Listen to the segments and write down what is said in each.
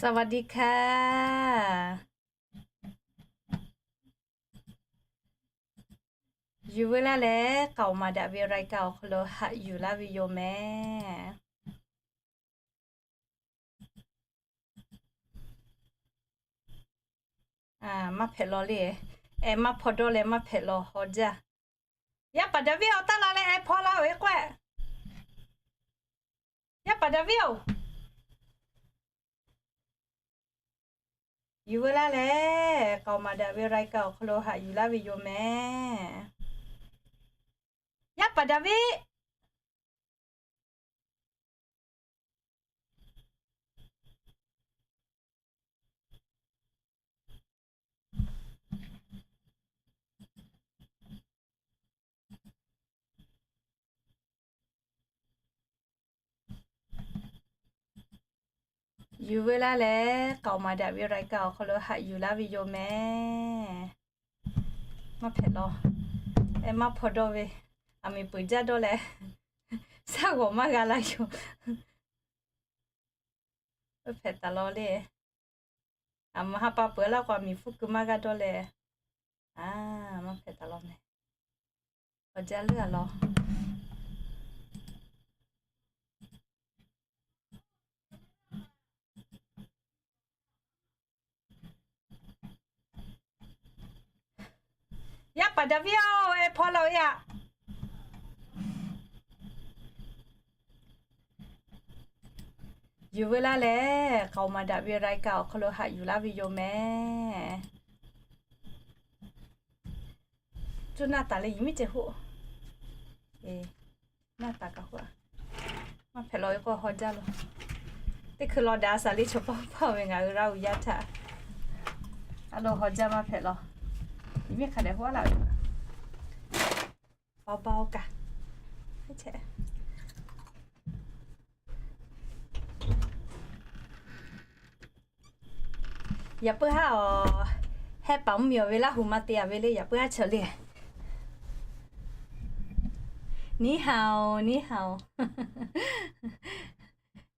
สวัสดีค่ะ Yuˬ veu laˇ leh, k'aoˍ maˍ daꞈ ve รายการ awˬ hk'aw lo haꞈ yuˬ laˇ ve yoˬ mehˍ. Maˇ hpehꞈ law le. Eh, maˇ hpaw dawˇ leh maˇ hpehꞈ law haw jaˇ. Yaˇ paˍ Daˍviˆ awˬ taˇ la leh eh hpaw la-oˬ e k'oˆ-e. Yaˇ paˍ Daˍviˆ-oˬ, yuˬ veu laˇ leh, k'aoˍ maˍ daꞈ ve รายการ awˬ hk'aw lo haꞈ yuˬ laˇ ve yoˬ mehˍ. Yaˇ paˍ Daˍviˆ, yuˬ veu laˇ leh, k'aoˍ maˍ daꞈ ve รายการ awˬ hk'aw lo haꞈ yuˬ laˇ ve yoˬ mehˍ. Maˇ hpehꞈ law. Eh, maˇ hpaw dawˇ ve, aˬ miˍ peuˬ jaˇ dawˇ leh, shaˉ g'awˬ maˇ g'a laˇ yoˬ. Hpehꞈ taˍ law le. Aˬ miˍ ha pa peuˬ laˇ k'o, aˬ miˍ hpfuhˇ keu maˇ g'a dawˇ leh, a, maˇ hpehꞈ taˍ law mehˍ. Awˬ jaˇ leuˉ-a law. Yaˇ paˍ Daˍviˆ-oˬ, eh hpaw la-oˬ e-a. Yuˬ veu laˇ leh, k'aoˍ maˍ daꞈ ve รายการ awˬ hk'aw lo haꞈ yuˬ laˇ ve yoˬ mehˍ. Cuˇ naˆ taˍ leh yiˬ miˉ ceh hoˆ. Naˆ taˍ kaꞈ hoˆ-a. Maˇ hpehꞈ law ve k'o haw jaˇ law. Teˇ hkui law daꞈ-a shaˍ le, chaw pawˆ pawˆ ve ngaˬ hui Laˇ huˍ yaˇ htaꞈ. A lo haw jaˇ maˇ hpehꞈ law. Yiˬ miˉ hk'a dehꞈ hoˆ laˇ ve. Paw paw kaꞈ. Yaꞈ puiˉ haˉ awˬ, heh paˍ mvuhˇmiˬ awˬ ve Laˇ huˍ ma te-a ve le, yaꞈ puiˉ haˉ chaw le. 你好, 你好.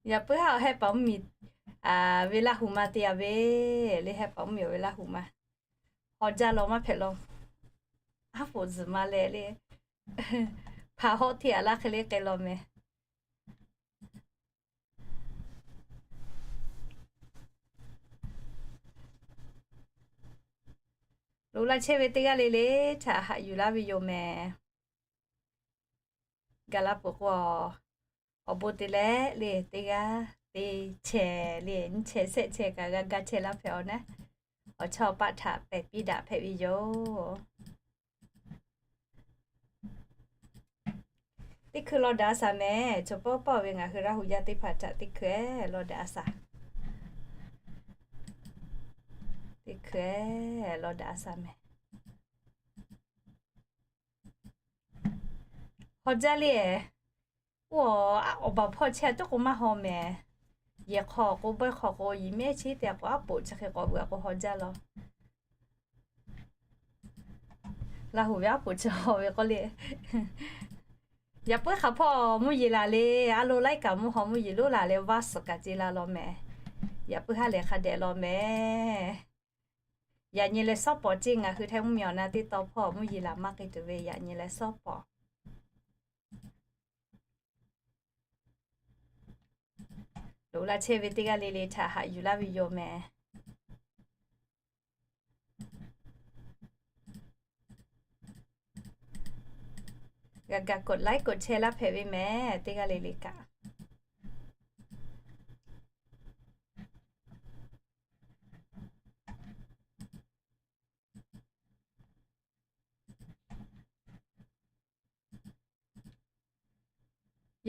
Yaꞈ puiˉ haˉ awˬ heh paˍ mvuhˇmiˬ ve Laˇ huˍ ma te-a ve le, heh paˍ mvuhˇmiˬ awˬ ve Laˇ huˍ ma. Haw jaˇ law maˇ hpehꞈ law. Aˉ poꞈ zuhˬ ma leh le. Hpaˍ hawˆ hteˇ aꞈ laˇ hk'e le k'ai law mehˍ. Loꞈ la chehˇ ve teˇ g'aˇ le le htaꞈ haꞈ yuˬ laˇ ve yoˬ mehˍ. Gaˬ la peuˬ k'o, awˬ bon te leh le teˇ g'aˇ te chehˇ le, nyiˇ chehˇ shehˆ chehˇ kaꞈ g'a ga chehˇ laˇ hpehꞈ-aw naˉ, awˬ chawˇ paˆ htaꞈ pehˬ piˇ daꞈ hpehꞈ ve yoˬ. Teˇ hkui law daꞈ-a shaˍ mehˍ. Chaw pawˆ pawˆ ve ngaˬ hui Laˇ huˍ yaˇ teˇ hpaˍ htaꞈ teˇ hkui-eˬ law daꞈ-a shaˍ. Teˇ hkui-eˬ law daꞈ-a shaˍ mehˍ. Haw jaˇ le. Oˇ, awˬ baˬ hpawˇ chehˇ tuˉ k'o maˇ haw mehˍ. Yehˬ hk'aw k'o, bawehˇ hk'aw k'o, yiˬ mehˆ chi te k'o, aˉ poꞈ chi hk'e k'awꞈ veuꞈ k'o haw jaˇ law. Laˇ huˍ ve aˉ poꞈ chi haw ve k'oˆ le. Yaꞈ puiˉ hk'aˬ hpawˇ mvuhˇ yeˬ laˬ le, a lo laiˉ kaꞈ mvuhˇ haw mvuhˇ yeˬ loˉ laˬ leh vaˇ suhˍ kaꞈ ce la law mehˍ. Yaꞈ puiˉ haˉ lehˬ hk'a dehꞈ law mehˍ. Yaꞈ nyi leh sawˉ pawˍ ceˇ ngaˬ hui Htaiˇ mvuhˇmiˬ awˬ na teˇ taw hpawˇ mvuhˇ yeˬ laˬ maˇ k'ai tuˬ ve yaꞈ nyi leh sawˉ pawˍ. Loꞈ la chehˇ ve teˇ g'aˇ le le htaꞈ haꞈ yuˬ laˇ ve yoˬ mehˍ. G'a ga กดไลค์ กดแชร์ laˇ hpehꞈ ve mehˍ teˇ g'aˇ le le kaꞈ.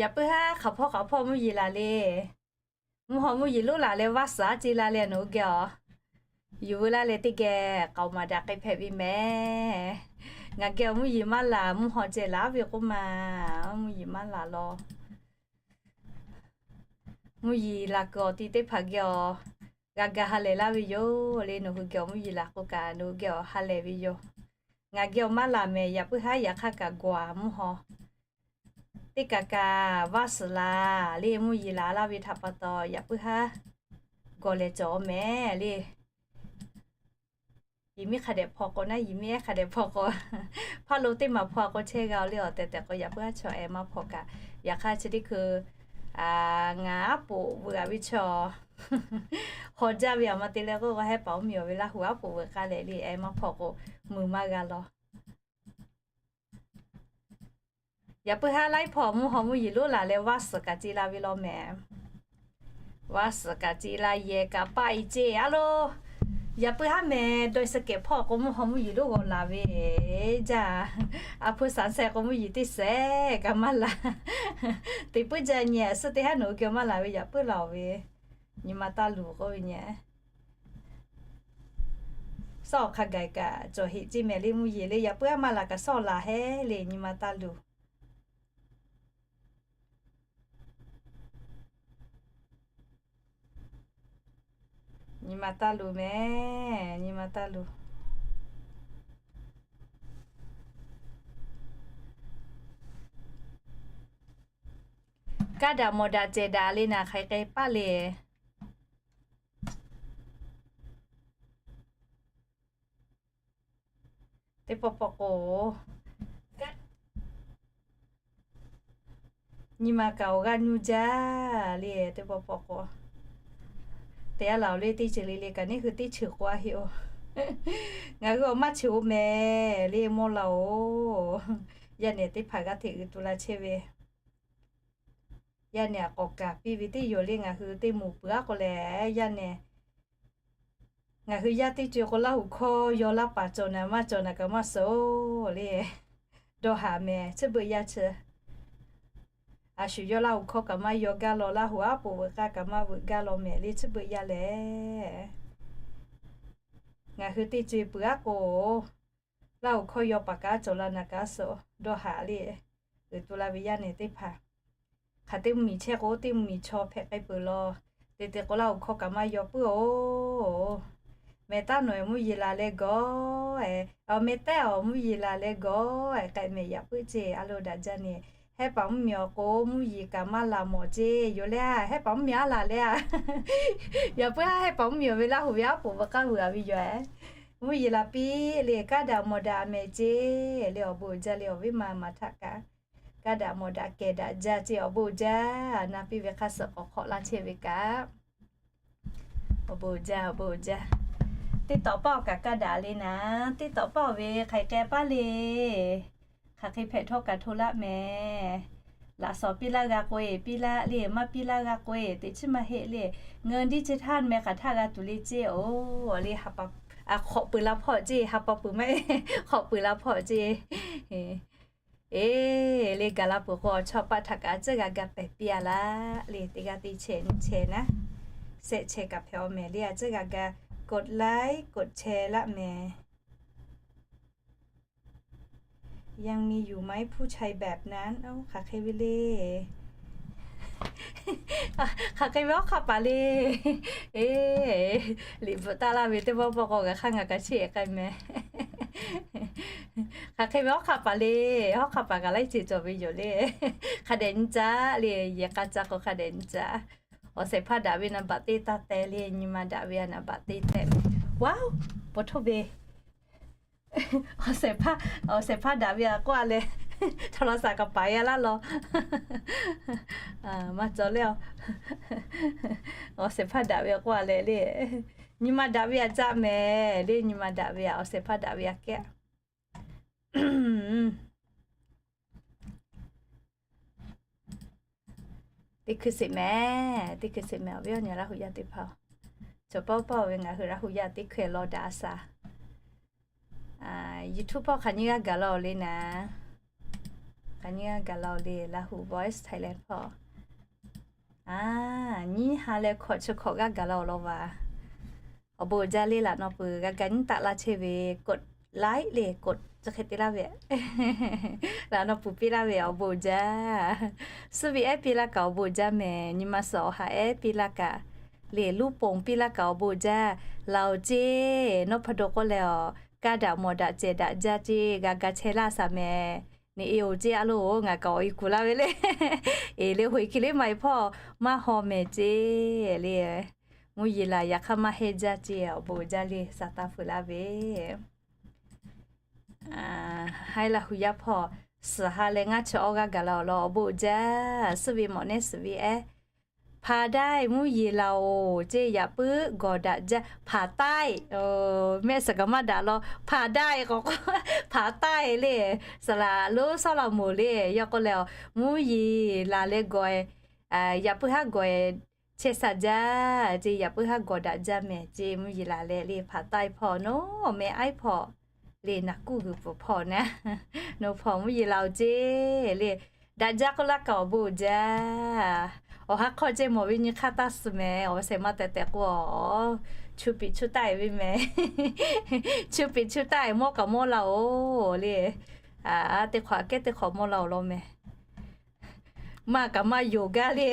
Yaꞈ puiˉ haˉ hk'aˬ hpawˇ hk'aˬ hpawˇ mvuhˇ yeˬ laˬ le. Mvuhˇ haw mvuhˇ yeˬ loˉ laˬ leh vaˇ suhˍ aˉ ce la leh nawˬ hui geh awˬ, yuˬ veu laˇ leh teˇ geh k'aoˍ maˍ daꞈ k'ai hpehꞈ ve mehˍ. Ngaˬ geh awˬ mvuhˇ yeˬ maˇ laˬ, mvuhˇ haw ceh laˬ ve k'oˆ ma, mvuhˇ yeˬ maˇ laˬ law. Mvuhˇ yeˬ laˬ kuiˬ awˬ ti teˇ hpaˍ geh awˬ, g'a ga ha lehˬ laˇ ve yoˬ le. Nawˬ hui geh awˬ mvuhˇ yeˬ laˬ k'o kaꞈ nawˬ hui geh awˬ ha lehˬ ve yoˬ. Ngaˬ geh awˬ maˇ laˬ mehˍ. Yaꞈ puiˉ haˉ yaꞈ hk'aˇ kaꞈ gawˬ-a mvuhˇ haw. Teˇ kaꞈ kaꞈ vaˇ suhˍ laˬ le, mvuhˇ yeˬ laˬ laˇ ve htaꞈ pa taw yaꞈ puiˉ haˉ gawˬ lehˬ cawˬ mehˍ le. Yiˬ miˇ hk'a dehꞈ hpaw k'o naˉ, yiˬ miˇ ehˉ hk'a dehꞈ hpaw k'o, hpaˇ lo teˇ maˬ hpaw k'o chehˇ g'a le. Awˬ tehˬ tehˬ k'o yaꞈ puiˉ haˉ chaw ehˉ maˇ hpaw kaꞈ, yaꞈ hk'aˇ chi teˇ hkui ngaˬ aˉ poꞈ veuꞈ a ve chaw haw jaˇ ve aˬ ma te leh k'o, hehˉ paˍ mvuhˇ miˬ awˬ ve Laˇ huˍ aˉ poꞈ veuꞈ k'ai leh le, ehˉ maˇ hpaw k'o mui maˇ g'a law. Yaꞈ puiˉ haˉ laiˉ hpaw mvuhˇ haw mvuhˇ yiˍ lonˉ laˬ leh vaˇ suhˍ kaꞈ ce la ve law mehˍ. Vaˇ suhˍ kaꞈ ce la, yehˬ kaꞈ paˆ e ce a lo. Yaꞈ puiˉ haˉ mehˍ dawˇ suh kehˬ hpawˇ k'o mvuhˇ haw mvuhˇ yiˍ lonˉ g'aw laˬ ve jaˇ. A hpu saˍ sheh k'o mvuhˇ yiˍ teˇ shehˍ kaꞈ maˇ laˬ. Teꞈ puiˉ jaˇ nyi suhˉ teˇ haˉ nawˬ hui geh maˇ laˬ ve yaꞈ puiˉ laˬ ve. Nyi ma taˇ luˬ k'oˆ ve nyi. Sawˉ awˬ hk'a gaˬ kaꞈ cawˬ heꞈ ce mehˍ le mvuhˇ yeˬ le, yaꞈ puiˉ aˉ maˇ laˬ kaꞈ sawˉ laˬ hehˉ le nyi ma taˇ luˬ. Nyi ma taˇ luˬ mehˍ, nyi ma taˇ luˬ. Kaˇ daꞈ mawˬ daꞈ cehˬ daꞈ le naˍ hk'aˬ hk'e k'ai paˆ le. Teˇ pawˆ pawˆ k'o, nyi ma kaꞈ awˬ g'aˇ nuˇ jaˇ le. Teˇ pawˆ pawˆ k'o, te a laˬ le teˇ ceuˬ le le kaꞈ neˇ hui teˇ ceuˬ k'oˆ a heˆ oˬ. Ngaˬ hui awˬ maˇ ceuˬ oˬ mehˍ le mawˇ laˇ oˬ. Yaˇ nehˬ teˇ hpaˍ g'aˇ hteꞈ uiˍ tu la chehˇ ve. Yaˇ nehˬ a k'awꞈ kaˍ piˇ ve teˇ yoˬ le ngaˬ hui teˇ moˍ peuˬ aˉ k'o lehˬ, yaˇ nehˬ ngaˬ hui yaˇ teˇ co e k'o Laˇ huˍ hkawˇ yaw laˇ paˍ cawˬ naˍ maˇ cawˬ naˍ kaꞈ maˇ suhˍ oˬ le. Dawˇ haꞈ mehˍ chi beuꞈ yaˇ chi. A shu yawˇ Laˇ huˍ hkawˇ kaꞈ maˇ yaw gaˇ law, Laˇ huˍ aˉ poꞈ veuꞈ k'aˇ kaꞈ maˇ veuꞈ gaˇ law mehˍ le chi beuꞈ yaˇ lehˬ. Ngaˬ hui teˇ co e peuˬ aˉ k'o, Laˇ huˍ hkawˇ yaw paˍ kaꞈ cawˬ la naˍ kaꞈ suhˍ dawˇ haꞈ le. Uiˍ tu la ve yaˇ nehˬ teˇ hpaˍ, hk'aˬ teˇ mvuhˇ miˬ chehˇ k'o teˇ mvuhˇ miˬ chaw hpehꞈ k'ai peuˬ law. Te te k'o Laˇ huˍ hkawˇ kaꞈ maˇ yaw puiˉ oˬ. Meh taˉ nawˬ mvuhˇ yeˬ laˬ leh gawˬ, awˬ meh tehˉ awˬ mvuhˇ yeˬ laˬ leh gawˬ k'ai mehˍ yaꞈ puiˉ ceˇ a lo daꞈ jaˇ nehˬ. Hehˉ paˍ mvuhˇ miˬ awˬ k'o mvuhˇ yeˬ kaꞈ maˇ laˬ mawˬ ceˇ yoˬ le a. Hehˉ paˍ mvuhˇ miˬ aˉ laˬ le a. Yaꞈ puiˉ haˉ hehˉ paˍ mvuhˇ miˬ awˬ ve Laˇ huˍ ve aˉ poꞈ veuꞈ k'aˇ veuꞈ a ve yoˬ. Mvuhˇ yeˬ laˬ piˇ le kaˇ daꞈ mawˬ daꞈ mehˍ ceˇ le awˬ bon uiˍ jaˇ le awˬ viˉ ma maˍ htaꞈ kaꞈ. Kaˇ daꞈ mawˬ daꞈ kehˬ daꞈ jaˇ ceˇ awˬ bon uiˍ jaˇ. Na piˇ ve hk'a suhˍ k'awꞈ hk'awꞈ laˇ chehˇ ve kaꞈ. Awˬ bon uiˍ jaˇ, awˬ bon uiˍ jaˇ. Teˇ tawꞈ paˆ awˬ kaꞈ kaˇ daꞈ le naˍ. Teˇ tawꞈ paˆ awˬ ve hk'aˬ hk'e k'ai paˇ le. Hk'aˬ hk'e hpehꞈ htawˇ kaꞈ hto laˆ mehˍ. Laꞈ shawnˍ piˇ laˇ g'a k'o e piˇ laˇ le, maˇ piˇ laˇ g'a k'o e teꞈ chiˉ maˇ heˆ le. Ngaˬ hui diˇ ceh htaˇ meh hk'aˬ htaˇ g'a tuˬ le ceˇ oˬ le. Hk'awꞈ peuˬ la hpawˇ ceˇ, ha pa peuˬ maˇ, hk'awꞈ peuˬ la hpawˇ ceˇ. Eˬ, le gaˬ la peuˬ k'o awˬ chawˇ paˆ htaꞈ kaꞈ a ciˉ g'a ga pehˬ piˇ a laˇ le. Teˇ g'aˇ teˇ chehˇ nyiˇ chehˇ naˉ, shehˆ chehˇ kaꞈ hpehꞈ aw mehˍ le. A ciˉ g'a ga กดไลค์ กดแชร์ laˆ mehˍ. Yaˇ miˇ yuˬ maˇ heˆ ผู้ชายแบบนั้น hk'aˬ hk'e ve le. Hk'aˬ hk'e ve awˉ hk'aˇ paˍ le. Eˬ, liꞈ bvuhꞈ taˍ laˇ ve teˇ pawˆ pawˆ k'o g'a hk'aˇ ngaˬ kaꞈ cheˇ k'ai mehˍ. Hk'aˬ hk'e ve awˉ hk'aˇ paˍ le. Awˉ hk'aˇ paˍ kaꞈ laiˉ ceuˬ cawˬ ve yoˬ le. Hk'a dehꞈ nyi caˉ le. Yehˬ k'a caˉ k'o hk'a dehꞈ nyi caˉ. Awˬ shehˍ hpaˇ daꞈ ve naˍ baꞈ teˇ taˇ teh le. Nyi ma daꞈ ve a naˍ baꞈ teˇ teh. Waˇ, po htoˇ ve Awˬ shehˍ hpaˇ, awˬ shehˍ hpaˇ daꞈ ve a k'oˆ a leh, htaꞈ law shaˍ kaꞈ paˍ yaˇ laˇ law. Maˇ cawˬ le. Awˬ shehˍ hpaˇ daꞈ ve a k'oˆ a leh le, nyi ma daꞈ ve a caˆ mehˍ le. Nyi ma daꞈ ve a, awˬ shehˍ hpaˇ daꞈ ve a kehˉ. Teˇ hkui sheˍ mehˍ, teˇ hkui sheˍ mehˍ. Awˬ viˉ awˬ nyi Laˇ huˍ yaˇ teˇ hpaˍ, chaw pawˆ pawˆ ve ngaˬ hui Laˇ huˍ yaˇ teˇ hkui law daꞈ a shaˍ. YouTube hpawˇ hk'aˬ nyiˇ g'aˇ gaˬ la-oˬ le naˍ. Hk'aˬ nyiˇ g'aˇ gaˬ la-oˬ le, Laˇ huˍ Voice Thailand hpawˇ. A, nyiˇ ha leh hkawꞈ chi hkawꞈ g'aˇ gaˬ la-oˬ law vaˬ. Awˬ bon uiˍ jaˇ le. Laꞈ naw puˍ g'a ga nyiˉ taˆ laˇ chehˇ ve กดไลค์ le, กด chi hk'e te laˇ ve, laꞈ naw puˍ piˇ laˇ ve awˬ bon uiˍ jaˇ. Suhˉ ve ehˉ piˇ laˇ kaꞈ awˬ bon uiˍ jaˇ mehˍ. Nyi ma suhˍ awˬ ha ehˉ piˇ laˇ kaꞈ le, luˇ ponˬ piˇ laˇ kaꞈ awˬ bon uiˍ jaˇ. Laˬ-oˬ ceˇ, nawˉ hpa dawˇ k'oˆ leh awˬ, kaˇ daꞈ mawˬ daꞈ cehˬ daꞈ jaˇ ceˇ g'a ga chehˇ laˇ shaˍ mehˍ. Neꞈ e-oˬ ceˇ a lo, ngaˬ kaꞈ awˬ e kuˬ laˇ ve le. Eˬ le, hoꞈ e hk'e le maˇ e hpawˇ maˇ haw mehˍ ceˇ le. Mvuhˇ yeˬ laˬ yaꞈ hk'aˇ maˇ heˆ jaˇ ce, awˬ bon uiˍ jaˇ le, sa taˇ feu laˇ ve. Haiˉ Laˇ hu yaˇ hpawˇ suhˍ ha leh ngaˇ chi awˇ g'aˇ gaˬ la awˬ lawn awˬ bon uiˍ jaˇ. Suhˆ ve mawꞈ nehˉ suhˍ ve ehˉ, hpaˍ daiˇ mvuhˇ yeˬ laˬ oˬ ce, yaꞈ puiˉ gawˬ daꞈ jaˇ. Hpaˍ taiˇ, mehˆ suhˍ kaꞈ maˇ daꞈ law, hpaˍ daiˇ k'awꞈ k'oˆ, hpaˍ taiˇ le, saˍ laꞈ lonˉ sawˉ laꞈ moˍ le, yaꞈ k'oˆ leh, mvuhˇ yeˬ laˬ leh gawˬ, yaꞈ puiˉ haˉ gawˬ chehˇ sha jaˇ ce, yaꞈ puiˉ haˉ gawˬ daꞈ jaˇ mehˍ ce, mvuhˇ yeˬ laˬ leh le, hpaˍ taiˇ hpawˇ nawˉ meh aiˉ hpawˇ le, naˬ kuˇ g'uiˬ pfuhˍ hpawˇ naˉ, nawˬ hpawˇ mvuhˇ yeˬ laˬ oˬ ce le, daꞈ jaˇ k'oˆ laˇ kaꞈ awˬ bon uiˍ jaˇ. Awˬ ha hk'aw ceh mawˬ ve nyi hk'aˇ taˇ suh mehˍ, awˬ shehˍ ma tehꞈ tehꞈ k'o, chu piˍ chu taˆ-e ve mehˍ. Chu piˍ chu taˆ-e mawˇ kaꞈ mawˇ la oˬ le. Teˇ hk'awꞈ aꞈ kehˉ teˇ hk'awꞈ mawˇ la awˬ lawn mehˍ. Maˇ kaꞈ maˇ yonˍ gaˇ le.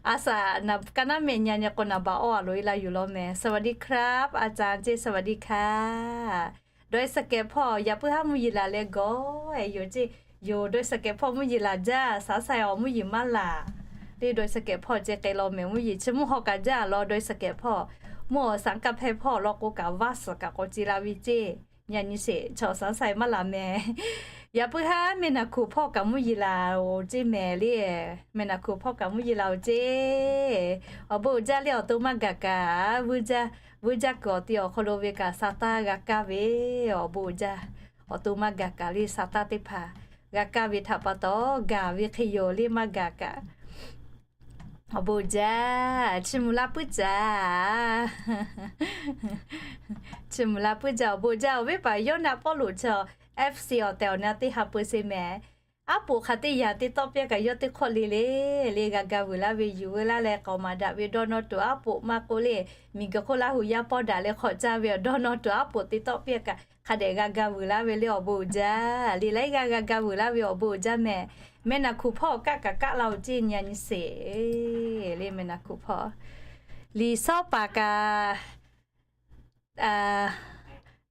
A saˍ, ka naˉ meh nya nyi k'o naˍ baꞈ awˇ a loꞈ e la yuˬ law mehˍ. สวัสดีครับ อาจารย์ ce, สวัสดีค่ะ. Dawˇ e suhˍ kehˍ hpawˇ yaꞈ puiˉ haˉ mvuhˇ yeˬ laˬ leh gawˬ e yoˬ ce, yoˬ dawˇ e suhˍ kehˍ hpawˇ mvuhˇ yeˬ laˬ jaˇ, saˍ sai awˬ mvuhˇ yeˬ maˇ laˬ. Teˇ dawˇ e suhˍ kehˍ hpawˇ ce k'ai law mehˍ, mvuhˇ yeˬ chi mvuhˇ haw kaꞈ jaˇ law dawˇ e suhˍ kehˍ hpawˇ. Mvuhˇ awˬ saˍ kaˇ hpehˇ hpawˇ law k'o kaꞈ vaˇ suhˍ kaꞈ k'awꞈ ce la ve ce. Yaꞈ nyi sheˍ chaw saˍ sai maˇ laˬ mehˍ. Yaꞈ puiˉ haˉ meh naˬ hkuˍ hpawˇ kaꞈ mvuhˇ yeˬ laˬ oˬ ce mehˍ le. Meh naˬ hkuˍ hpawˇ kaꞈ mvuhˇ yeˬ laˬ oˬ ce. Awˬ bon uiˍ jaˇ le, awˬ to maˇ gaˬ kaꞈ, vuiˇ jaˇ kuiˬ awˬ ti awˬ hk'aw lo ve kaꞈ sa taˇ g'a kaˇ ve, awˬ bon uiˍ jaˇ. Awˬ to maˇ gaˬ kaꞈ le, sa taˇ teˇ hpaˍ g'a kaˇ ve htaꞈ pa taw, gaˬ ve hk'e yoˬ le maˇ gaˬ kaꞈ. Awˬ bon uiˍ jaˇ, chiˇ mvuh laˇ puiˉ caꞈ. Chiˇ mvuh laˇ puiˉ jaˇ, awˬ bon uiˍ jaˇ. Awˬ viˉ paˍ yawˇ naˆ Pawˇluꞈ chi FC awˬ tehˬ awˬ na teˇ ha peu se mehˍ. Aˉ poꞈ hk'aˬ teˇ yanˇ teˇ tawˆ piˇ kaꞈ yawˇ teˇ hk'awꞈ le le, le g'a ga vuiˬ laˇ ve yuˬ veu laˇ leh k'aoˍ maˍ daꞈ ve dawˇ nawˇ tuˬ aˉ poꞈ maˇ k'oˆ le, miˬ guiˬ hk'oˆ Laˇ hu yaˇ pawˇ daꞈ leh hk'awꞈ caˇ ve awˬ dawˇ nawˇ tuˬ aˉ poꞈ teˇ tawˆ piˇ kaꞈ hk'a dehꞈ g'a ga vuiˬ laˇ ve le awˬ bon uiˍ jaˇ. Le laiˉ g'aˇ g'a ga vuiˬ laˇ ve awˬ bon uiˍ jaˇ mehˍ. Meh naˬ hkuˍ hpawˇ kaˆ kaꞈ kaˆ la oˬ ce nyi a nyi sheˍ. Le meh naˬ hkuˍ hpawˇ Liꞈ shawˉ paˍ kaꞈ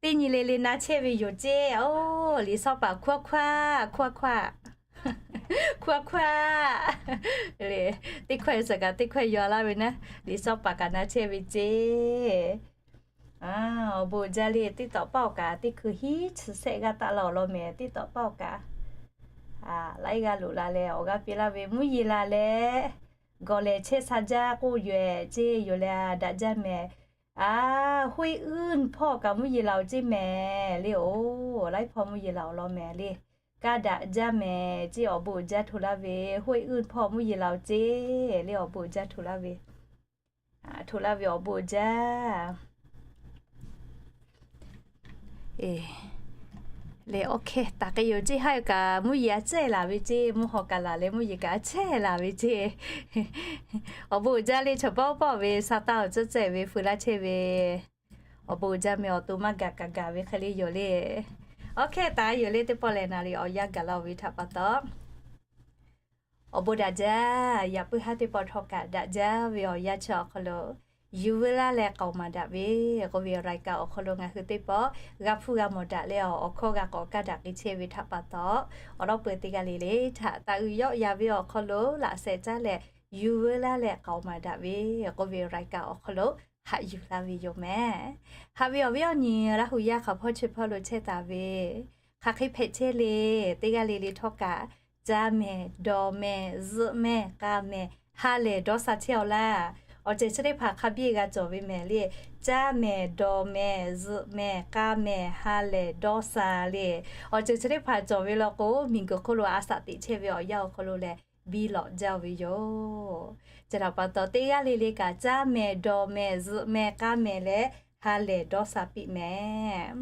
teˇ nyi le le na chehˇ ve yoˬ ce. Oˬ, Liꞈ shawˉ paˍ hkuaˇ hkuaˇ, hkuaˇ hkuaˇ, hkuaˇ hkuaˇ le, teˇ hkawehˇ suhˍ kaꞈ teˇ hkawehˇ yaw laˇ ve naˉ, Liꞈ shawˉ paˍ kaꞈ na chehˇ ve ce. Awˬ bon uiˍ jaˇ le, teˇ tawꞈ paˆ awˬ kaꞈ teˇ hkui hiˉ chi shehˆ g'aˇ taˆ la awˬ lawn mehˍ, teˇ tawꞈ paˆ awˬ kaꞈ laiˉ g'aˇ loꞈ la leh awˬ g'aˇ piˇ laˇ ve mvuhˇ yeˬ laˬ leh gawˬ lehˬ chehˇ sha jaˇ k'oˆ yoˬ ehˍ ce, yoˬ leh daꞈ jaˇ mehˍ. A, Hoˉ Uiˇ hpawˇ kaꞈ mvuhˇ yeˬ laˬ oˬ ce mehˍ le oˬ, laiˉ hpawˇ mvuhˇ yeˬ laˬ awˬ lawn mehˍ le. Kaˇ daꞈ jaˇ mehˍ ce, awˬ bon uiˍ jaˇ hto laˇ ve, Hoˉ Uiˇ hpawˇ mvuhˇ yeˬ laˬ oˬ ce le, awˬ bon uiˍ jaˇ hto laˇ ve. Hto laˇ ve awˬ bon uiˍ jaˇ. Le, OK, taˍ k'ai yoˬ ce, haˉ yoˬ kaꞈ mvuhˇ yeˬ a cehˇ laˬ ve ce, mvuhˇ haw kaꞈ laˬ leh mvuhˇ yeˬ kaꞈ a cehˇ laˬ ve ce. Awˬ bon uiˍ jaˇ le, chaw pawˆ pawˆ ve sa taˇ awˬ ceuˬ cehˇ ve feu laˇ chehˇ ve. Awˬ bon uiˍ jaˇ mehˍ, awˬ to maˇ gaˬ kaꞈ gaˬ ve hk'e le yoˬ le. OK, taˍ yoˬ le, teˇ pawˆ lehˬ naˍ riˍ awˬ yanˇ gaˬ la oˬ ve htaꞈ pa taw awˬ bon daꞈ jaˇ. Yaꞈ puiˉ haˉ teˇ pawˆ htawˇ kaꞈ daꞈ jaˇ ve awˬ yanˇ chi awˬ hk'aw lo yuˬ veu laˇ leh k'aoˍ maˍ daꞈ ve k'oˆ ve รายการ awˬ hk'aw lo ngaˬ hui teˇ pawˆ g'a hpuˇ g'a mawˬ daꞈ leh awˬ hkawˇ g'a k'awꞈ kaˇ daꞈ k'ai chehˇ ve htaꞈ pa taw, awˬ lawˉ peu teˇ g'aˇ le le htaꞈ taˍ uiˍ yawˆ yan ve awˬ hk'aw lo laꞈ sheh caˉ leh yuˬ veu laˇ leh k'aoˍ maˍ daꞈ ve k'oˆ ve รายการ awˬ hk'aw lo haꞈ yuˬ laˇ ve yoˬ mehˍ. Haꞈ ve awˬ viˉ awˬ nyi Laˇ hu yaˇ hk'aˬ hpawˇ chi hpawˇ lo chehˇ taˍ ve hk'aˬ hk'e hpehꞈ chehˇ le, teˇ g'aˇ le le htawˇ kaꞈ caˇ mehˍ, dawˬ mehˍ, zuhꞈ mehˍ, k'a mehˍ, ha lehˬ dawˇ sha chehˇ awˬ laˇ. Awˬ ceuˬ chi teˇ hpaˍ hk'a biˇ g'a cawˬ ve mehˍ le. Caˇ mehˍ, dawˬ mehˍ, zuhꞈ mehˍ, k'a mehˍ, ha lehˬ dawˇ sha le. Awˬ ceuˬ chi teˇ hpaˍ cawˬ ve law k'o, miˬ guiˬ hk'oˆ lo a shaꞈ teꞈ chehˇ ve awˬ yanˇ awˬ hk'aw lo lehˬ biˇ lawꞈ jaˇ ve yoˬ. Chi htaꞈ pa taw, teˇ g'aˇ le le kaꞈ caˇ mehˍ, dawˬ mehˍ, zuhꞈ mehˍ, k'a mehˍ leh ha lehˬ dawˇ sha piˇ mehˍ.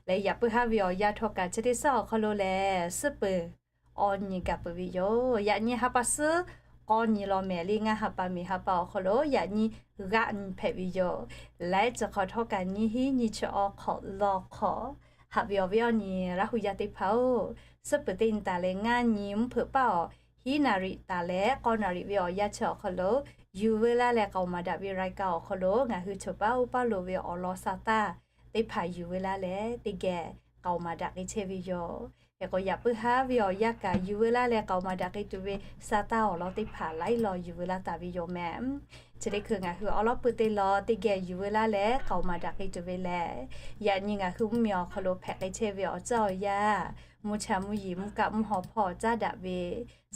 Leh yaꞈ puiˉ haˉ ve awˬ yanˇ htawˇ kaꞈ chi teˇ suhˉ awˬ hk'aw lo lehˬ suhˉ peuˬ awˬ nyi gaˬ peuˬ ve yoˬ. Yaꞈ nyi ha pa suhˉ k'awˇ nyi law mehˍ le, ngaˇ ha pa miˬ ha pa awˬ hk'aw lo yaꞈ nyi g'aˆ nyi hpehꞈ ve yoˬ. Laiˉ ceuˬ hk'awꞈ htawˇ kaꞈ nyi hiˉ nyi chi awˬ hk'awꞈ lawˬ hk'awꞈ. Haꞈ ve awˬ viˉ awˬ nyi Laˇ hu yaˇ teˇ hpaˍ-oˬ, suhˉ peuˬ teˇ nyi taˍ leh ngaˇ nyi mvuhˇ hpeuꞈ paˇ awˬ hiˉ naˍ riˍ taˍ leh k'awˇ naˍ riˍ ve awˬ yanˇ chi awˬ hk'aw lo yuˬ veu laˇ leh k'aoˍ maˍ daꞈ ve รายการ awˬ hk'aw lo ngaˬ hui choˬ paˉ oˇ paˇ loˍ ve awˬ lawn sa taˇ teˇ hpaˍ yuˬ veu laˇ leh teˇ geh k'aoˍ maˍ daꞈ k'ai chehˇ ve yoˬ. Hk'e k'o, yaꞈ puiˉ haˉ ve awˬ yanˇ kaꞈ yuˬ veu laˇ leh k'aoˍ maˍ daꞈ k'ai tuˬ ve sa taˇ awˬ lawn teˇ hpaˍ laiˉ law yuˬ veu laˇ taˍ ve yoˬ mehˍ. Chi teˇ hkui ngaˬ hui awˉ lawˉ pui teˇ lawn teˇ geh yuˬ veu laˇ leh k'aoˍ maˍ daꞈ k'ai tuˬ ve lehˬ, yaꞈ nyi ngaˬ hui mvuhˇmiˬ awˬ hk'aw lo hpehꞈ k'ai chehˇ ve awˬ ceuˬ awˬ yanˇ, mvuhˇ cha mvuhˇ yeˬ mvuhˇ kaˆ mvuhˇ haw hpawˇ caˉ daꞈ ve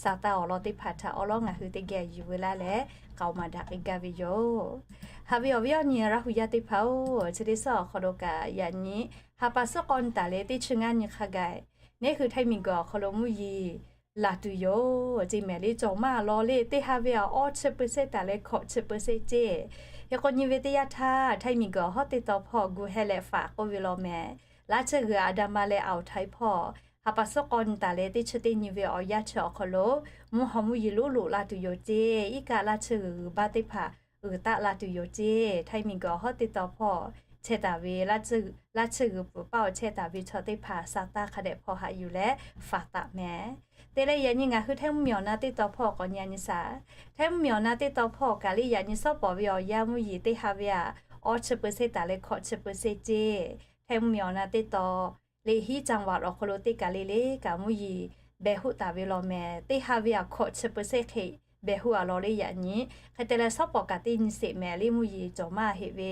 sa taˇ awˬ lawn teˇ hpaˍ htaꞈ awˉ lawˉ ngaˬ hui teˇ geh yuˬ veu laˇ leh k'aoˍ maˍ daꞈ k'ai gaˇ ve yoˬ. Haꞈ ve awˬ viˉ awˬ nyi Laˇ hu yaˇ teˇ hpaˍ-oˬ, chi teˇ suhˉ awˬ hk'aw lo kaꞈ yaꞈ nyi ha pa suhˉ k'awˇ nyi taˍ leh teˇ chi ngaˇ nyi hk'a gaˬ neˉ hui Htaiˇ miˬguiˬ awˬ hk'aw lo mvuhˇ yeˬ laˬ tuˬ yoˬ. Ceˇ mehˍ le, cawˬ maˇ law le, teˇ ha ve aꞈ awˇ chi เปอร์เซ็นต์ taˍ leh hkawꞈ chi เปอร์เซ็นต์ ceˇ. Hk'e k'o, nyi ve teˇ yanˇ htaˇ Htaiˇ miˬguiˬ awˬ hawˉ teˇ taw hpawˇ gu heh leh faꞈ k'oˆ ve law mehˍ. Laˇ chi g'uiˬ Aˍdanˍ ma leh Aˍuˍ Htaiˇ hpawˇ ha pa suhˉ k'awˇ nyi taˍ leh teˇ chi teˇ nyi ve awˬ yanˇ chi awˬ hk'aw lo mvuhˇ haw mvuhˇ yeˬ lonˉ loꞈ la tuˬ yoˬ ceˇ. Iˉ kaˆ laˇ chi g'uiˬ g'uiˬ baˇ teˇ hpaˍ uiˍ taˆ la tuˬ yoˬ ceˇ. Htaiˇ miˬguiˬ awˬ hawˉ teˇ taw hpawˇ chehˇ taˍ ve, laˇ chi g'uiˬ peuˬ paˇ awˬ chehˇ taˍ ve chaw teˇ hpaˍ sa taˇ hk'a dehꞈ hpawˇ haꞈ yuˬ leh faꞈ taˍ mehˍ. Te leh yaꞈ nyi ngaˬ hui Htaiˇ mvuhˇmiˬ awˬ na teˇ taw hpawˇ k'awꞈ nyi a nyi shaˍ. Htaiˇ mvuhˇmiˬ awˬ na teˇ taw hpawˇ kaꞈ le yaꞈ nyi suhˉ pawˍ ve awˬ yanˇ mvuhˇ yeˬ teˇ ha ve aꞈ awˇ chi เปอร์เซ็นต์ taˍ leh hkawꞈ chi เปอร์เซ็นต์ ceˇ. Htaiˇ mvuhˇmiˬ awˬ na teˇ taw le hiˉ caˇ vaꞈ awˬ hk'aw lo teˇ kaˬ le le kaꞈ mvuhˇ yeˬ behˬ hoˆ taˍ ve law mehˍ. Teˇ ha ve aꞈ hkawꞈ chi เปอร์เซ็นต์ hk'e behˬ hoˆ a law le yaꞈ nyi. Hk'e te leh suhˉ pawˍ kaꞈ teˇ nyi sheˍ mehˍ le mvuhˇ yeˬ cawˬ maˇ heˆ ve.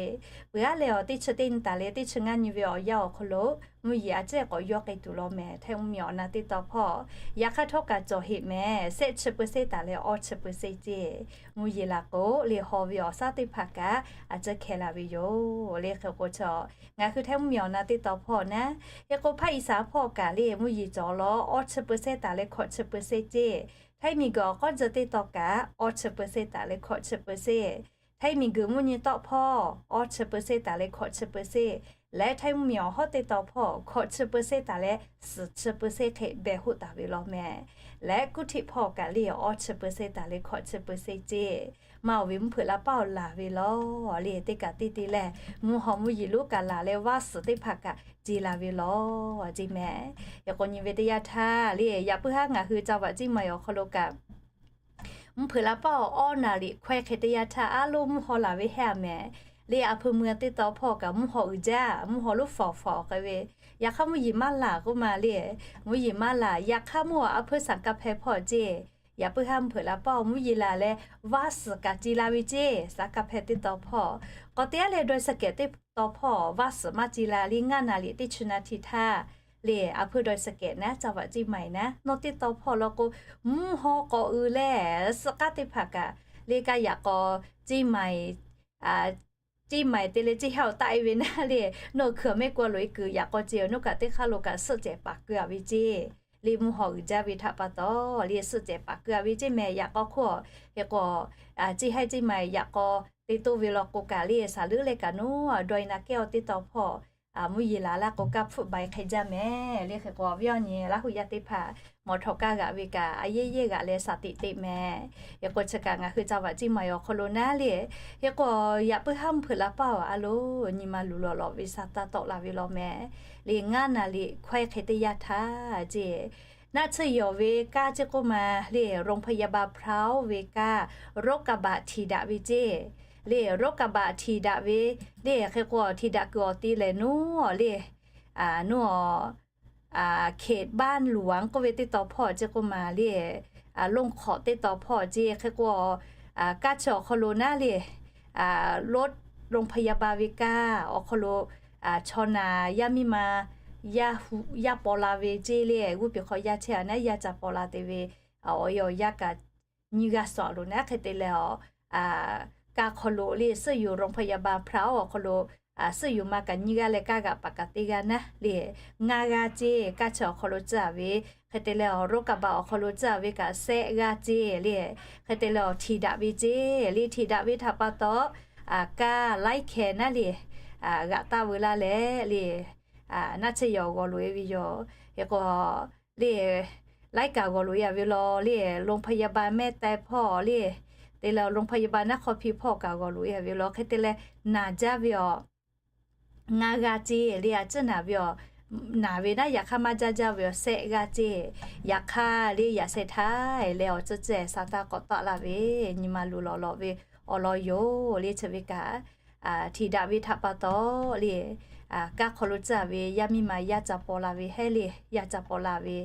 Peuˬ aˉ leh awˬ teˇ chi teˇ nyi taˍ leh teˇ chi ngaˇ nyi ve awˬ yanˇ awˬ hk'aw lo mvuhˇ yeˬ a ciˉ k'awꞈ yawˇ k'ai tuˬ law mehˍ. Htaiˇ mvuhˇmiˬ awˬ na teˇ taw hpawˇ yaꞈ hk'aˇ htawˇ kaꞈ cawˬ heˆ mehˍ. Sehˆ chi เปอร์เซ็นต์ taˍ leh awˇ chi เปอร์เซ็นต์ ceˇ. Mvuhˇ yeˬ laˬ k'o le haw ve awˬ shaˉ teˇ hpaˍ kaꞈ a ciˉ hkeh la ve yoˬ le. Hk'e k'o, ngaˬ hui Htaiˇ mvuhˇmiˬ awˬ na teˇ taw hpawˇ naˉ, hk'e k'o hpaˇ Iˉsaˍ hpawˇ kaꞈ le mvuhˇ yeˬ cawˬ law awˇ chi เปอร์เซ็นต์ taˍ leh hkawꞈ chi เปอร์เซ็นต์ ceˇ. Htaiˇ miˬguiˬ awˬ k'awˇ tcuh teˇ taw kaꞈ awˇ chi เปอร์เซ็นต์ taˍ leh hkawꞈ chi เปอร์เซ็นต์, Htaiˇ miˬguiˬ mvuhˇ nyi tawˆ hpawˇ awˇ chi เปอร์เซ็นต์ taˍ leh hkawꞈ chi เปอร์เซ็นต์ leh Htaiˇ mvuhˇmiˬ awˬ hawˉ teˇ taw hpawˇ hkawꞈ chi เปอร์เซ็นต์ taˍ leh suhˍ chi เปอร์เซ็นต์ hk'e behˬ hoˆ taˍ ve law mehˍ. Leh กรุงเทพ hpawˇ kaꞈ le awˇ chi เปอร์เซ็นต์ taˍ leh hkawꞈ chi เปอร์เซ็นต์ ceˇ. Maˇ oˬ ve mvuhˇ hpeuꞈ la paˇ awˬ laˬ ve law le, teˇ kaꞈ teˇ te lehˬ mvuhˇ haw mvuhˇ yeˬ lonˉ kaꞈ laˬ leh vaˇ suhˍ teˇ hpaˍ kaꞈ ce la ve law ceˇ mehˍ. Hk'e k'o, nyi ve teˇ yanˇ htaˇ le yaꞈ puiˉ haˉ ngaˬ hui จังหวัดเชียงใหม่ awˬ hk'aw lo kaꞈ mvuhˇ hpeuꞈ la paˇ awˬ awˇ naˍ liꞈ hkawehˇ hk'e teˇ yanˇ htaˇ a loˉ mvuhˇ haw laˬ ve heˆ a mehˍ. Le a hpu mui teˇ taw hpawˇ kaꞈ mvuhˇ haw uiˍ jaˇ, mvuhˇ haw lonˉ fawˍ fawˍ k'ai ve. Yaꞈ hk'aˇ mvuhˇ yeˬ maˇ laˬ k'oˆ ma le, mvuhˇ yeˬ maˇ laˬ. Yaꞈ hk'aˇ mvuhˇ awˬ a hpuiˇ สังกำแพง hpawˇ ceˇ. Yaꞈ puiˉ haˉ mvuhˇ hpeuꞈ la paˇ awˬ mvuhˇ yeˬ laˬ leh vaˇ suhˍ kaꞈ ce la ve ceˇ. สังกำแพง teˇ taw hpawˇ k'awꞈ te aˉ leh ดอยสะเก็ด teˇ taw hpawˇ vaˇ suhˍ maˇ ce la le ngaˇ naˍ liꞈ teˇ chi naˍ tiꞈ htaˇ le a hpuiˇ ดอยสะเก็ด naˉ จังหวัดเชียงใหม่ naˉ nawˬ teˇ taw hpawˇ law k'o mvuhˇ haw k'awꞈ uiˍ leh suhˆ k'aˉ teˇ hpaˍ kaꞈ le kaˇ yaꞈ k'aw เชียงใหม่ เชียงใหม่ te leh ceˇ haˇ awˬ taˆ e ve naˉ le, nawˬ hkui awˬ mehˆ k'o loꞈ e kuiˬ yaꞈ k'aw ce awˬ nawˉ kaꞈ teˇ hk'aˇ lo kaꞈ suhˆ cehˬ paˍ keu a ve ceˇ. Le mvuhˇ haw uiˍ jaˇ ve htaꞈ pa taw le suhˆ cehˬ paˍ keu a ve ceˇ mehˍ. Yaꞈ k'aw hk'oˆ hk'e k'o ceˇ haˇ ceˇ maˬ yaꞈ k'aw te toˇ ve law k'o kaꞈ le saˍ leuˉ leh kaꞈ nawˉ dawˇ e na kehˉ awˬ teˇ taw hpawˇ mvuhˇ yeˬ laˬ laˇ k'o kaˇ hpfuhˆ ba e hk'e jaˇ mehˍ. Le hk'e k'o awˬ viˉ awˬ nyi Laˇ hu yaˇ teˇ hpaˍ mawˬ htawꞈ kaˇ g'aꞈ ve kaꞈ a yehˇ yehˇ g'aꞈ leh shaˍ tiꞈ teꞈ mehˍ. Hk'e k'o chi kaꞈ ngaˬ hui จังหวัดเชียงใหม่ awˬ hk'aw lo naˉ le, hk'e k'o yaꞈ puiˉ haˉ mvuhˇ hpeuꞈ la paˇ awˬ a loˬ nyi ma luˬ lawˬ lawꞈ ve sa taˇ tawˆ la ve law mehˍ. Le ngaˇ naˍ liꞈ hkawehˇ hk'e teˇ yanˇ htaˇ ceˇ, naˆ tsuhˇ yawˬ ve kaˇ ceˇ k'oˆ ma le โรงพยาบาลพร้าว ve kaˇ รถกระบะ htiꞈ daꞈ ve ceˇ. Le รถกระบะ htiꞈ daꞈ ve le hk'e k'o htiꞈ daꞈ kuiˬ awˬ te lehˬ nawˉ le nawˉ เขตบ้านหลวง k'oˆ ve teˇ taw hpawˇ ceˇ k'oˆ ma le, lonˇ hk'awꞈ teˇ taw hpawˇ ceˇ. Hk'e k'o kaˇ chi awˬ hk'aw lo naˉ le รถโรงพยาบาล ve kaˇ awˬ hk'aw lo chaw naˬ yaˇ miˇ ma yaˇ paw la ve ceˇ le g'uˇ peˬ hk'aw yaˇ chehˇ a naˉ yaˇ ca paw la te ve awˬ e awˬ yanˇ kaꞈ nyiˇ g'aˇ suhˍ a loˬ naˉ hk'e te leh a kaˇ hk'aw lo le suhˆ yuˬ โรงพยาบาลพร้าว awˬ hk'aw lo suhˆ yuˬ ma kaꞈ nyiˇ g'aˇ leh kaˇ g'aꞈ paˍ kaꞈ teˇ g'aˇ naˉ le ngaˇ g'aˇ ceˇ. Kaˇ chi awˬ hk'aw lo tcuh a ve hk'e te leh awˬ รถกระบะ awˬ hk'aw lo tcuh a ve kaꞈ sehˆ g'aˇ ceˇ le hk'e te leh awˬ htiꞈ daꞈ ve ceˇ. Le htiꞈ daꞈ ve htaꞈ pa taw kaˇ laiˉ hkeh naˉ le g'aꞈ taˇ veu laˇ leh le naˆ tsuhˇ yawˬ g'awˬ loꞈ e ve yoˬ. Hk'e k'o le laiˉ kaꞈ g'awˬ loꞈ e a ve law le โรงพยาบาลแม่แตง hpawˇ le te leh โรงพยาบาลนครพิงค์ hpawˇ kaꞈ g'awˬ loꞈ e a ve law hk'e te leh naˬ jaˇ ve awˬ ngaˇ g'aˇ ceˇ le a tcuhˉ naˬ ve awˬ naˬ ve naˉ yaꞈ hk'aˇ maˇ jaˇ jaˇ ve awˬ sehˆ g'aˇ ceˇ. Yaꞈ hk'aˇ le yaꞈ sheh htaˇ leh awˬ tcuhˇ tcuhˇ sa taˇ k'awꞈ taˆ la ve nyi ma luˬ lawˬ lawꞈ ve awˬ lawn yoˬ le. Chi ve kaꞈ htiꞈ daꞈ ve htaꞈ pa taw le, kanˇ hk'aw lo tcuh ve yaˇ miˇ ma yaˇ ca paw la ve hehˉ le, yaˇ ca paw la ve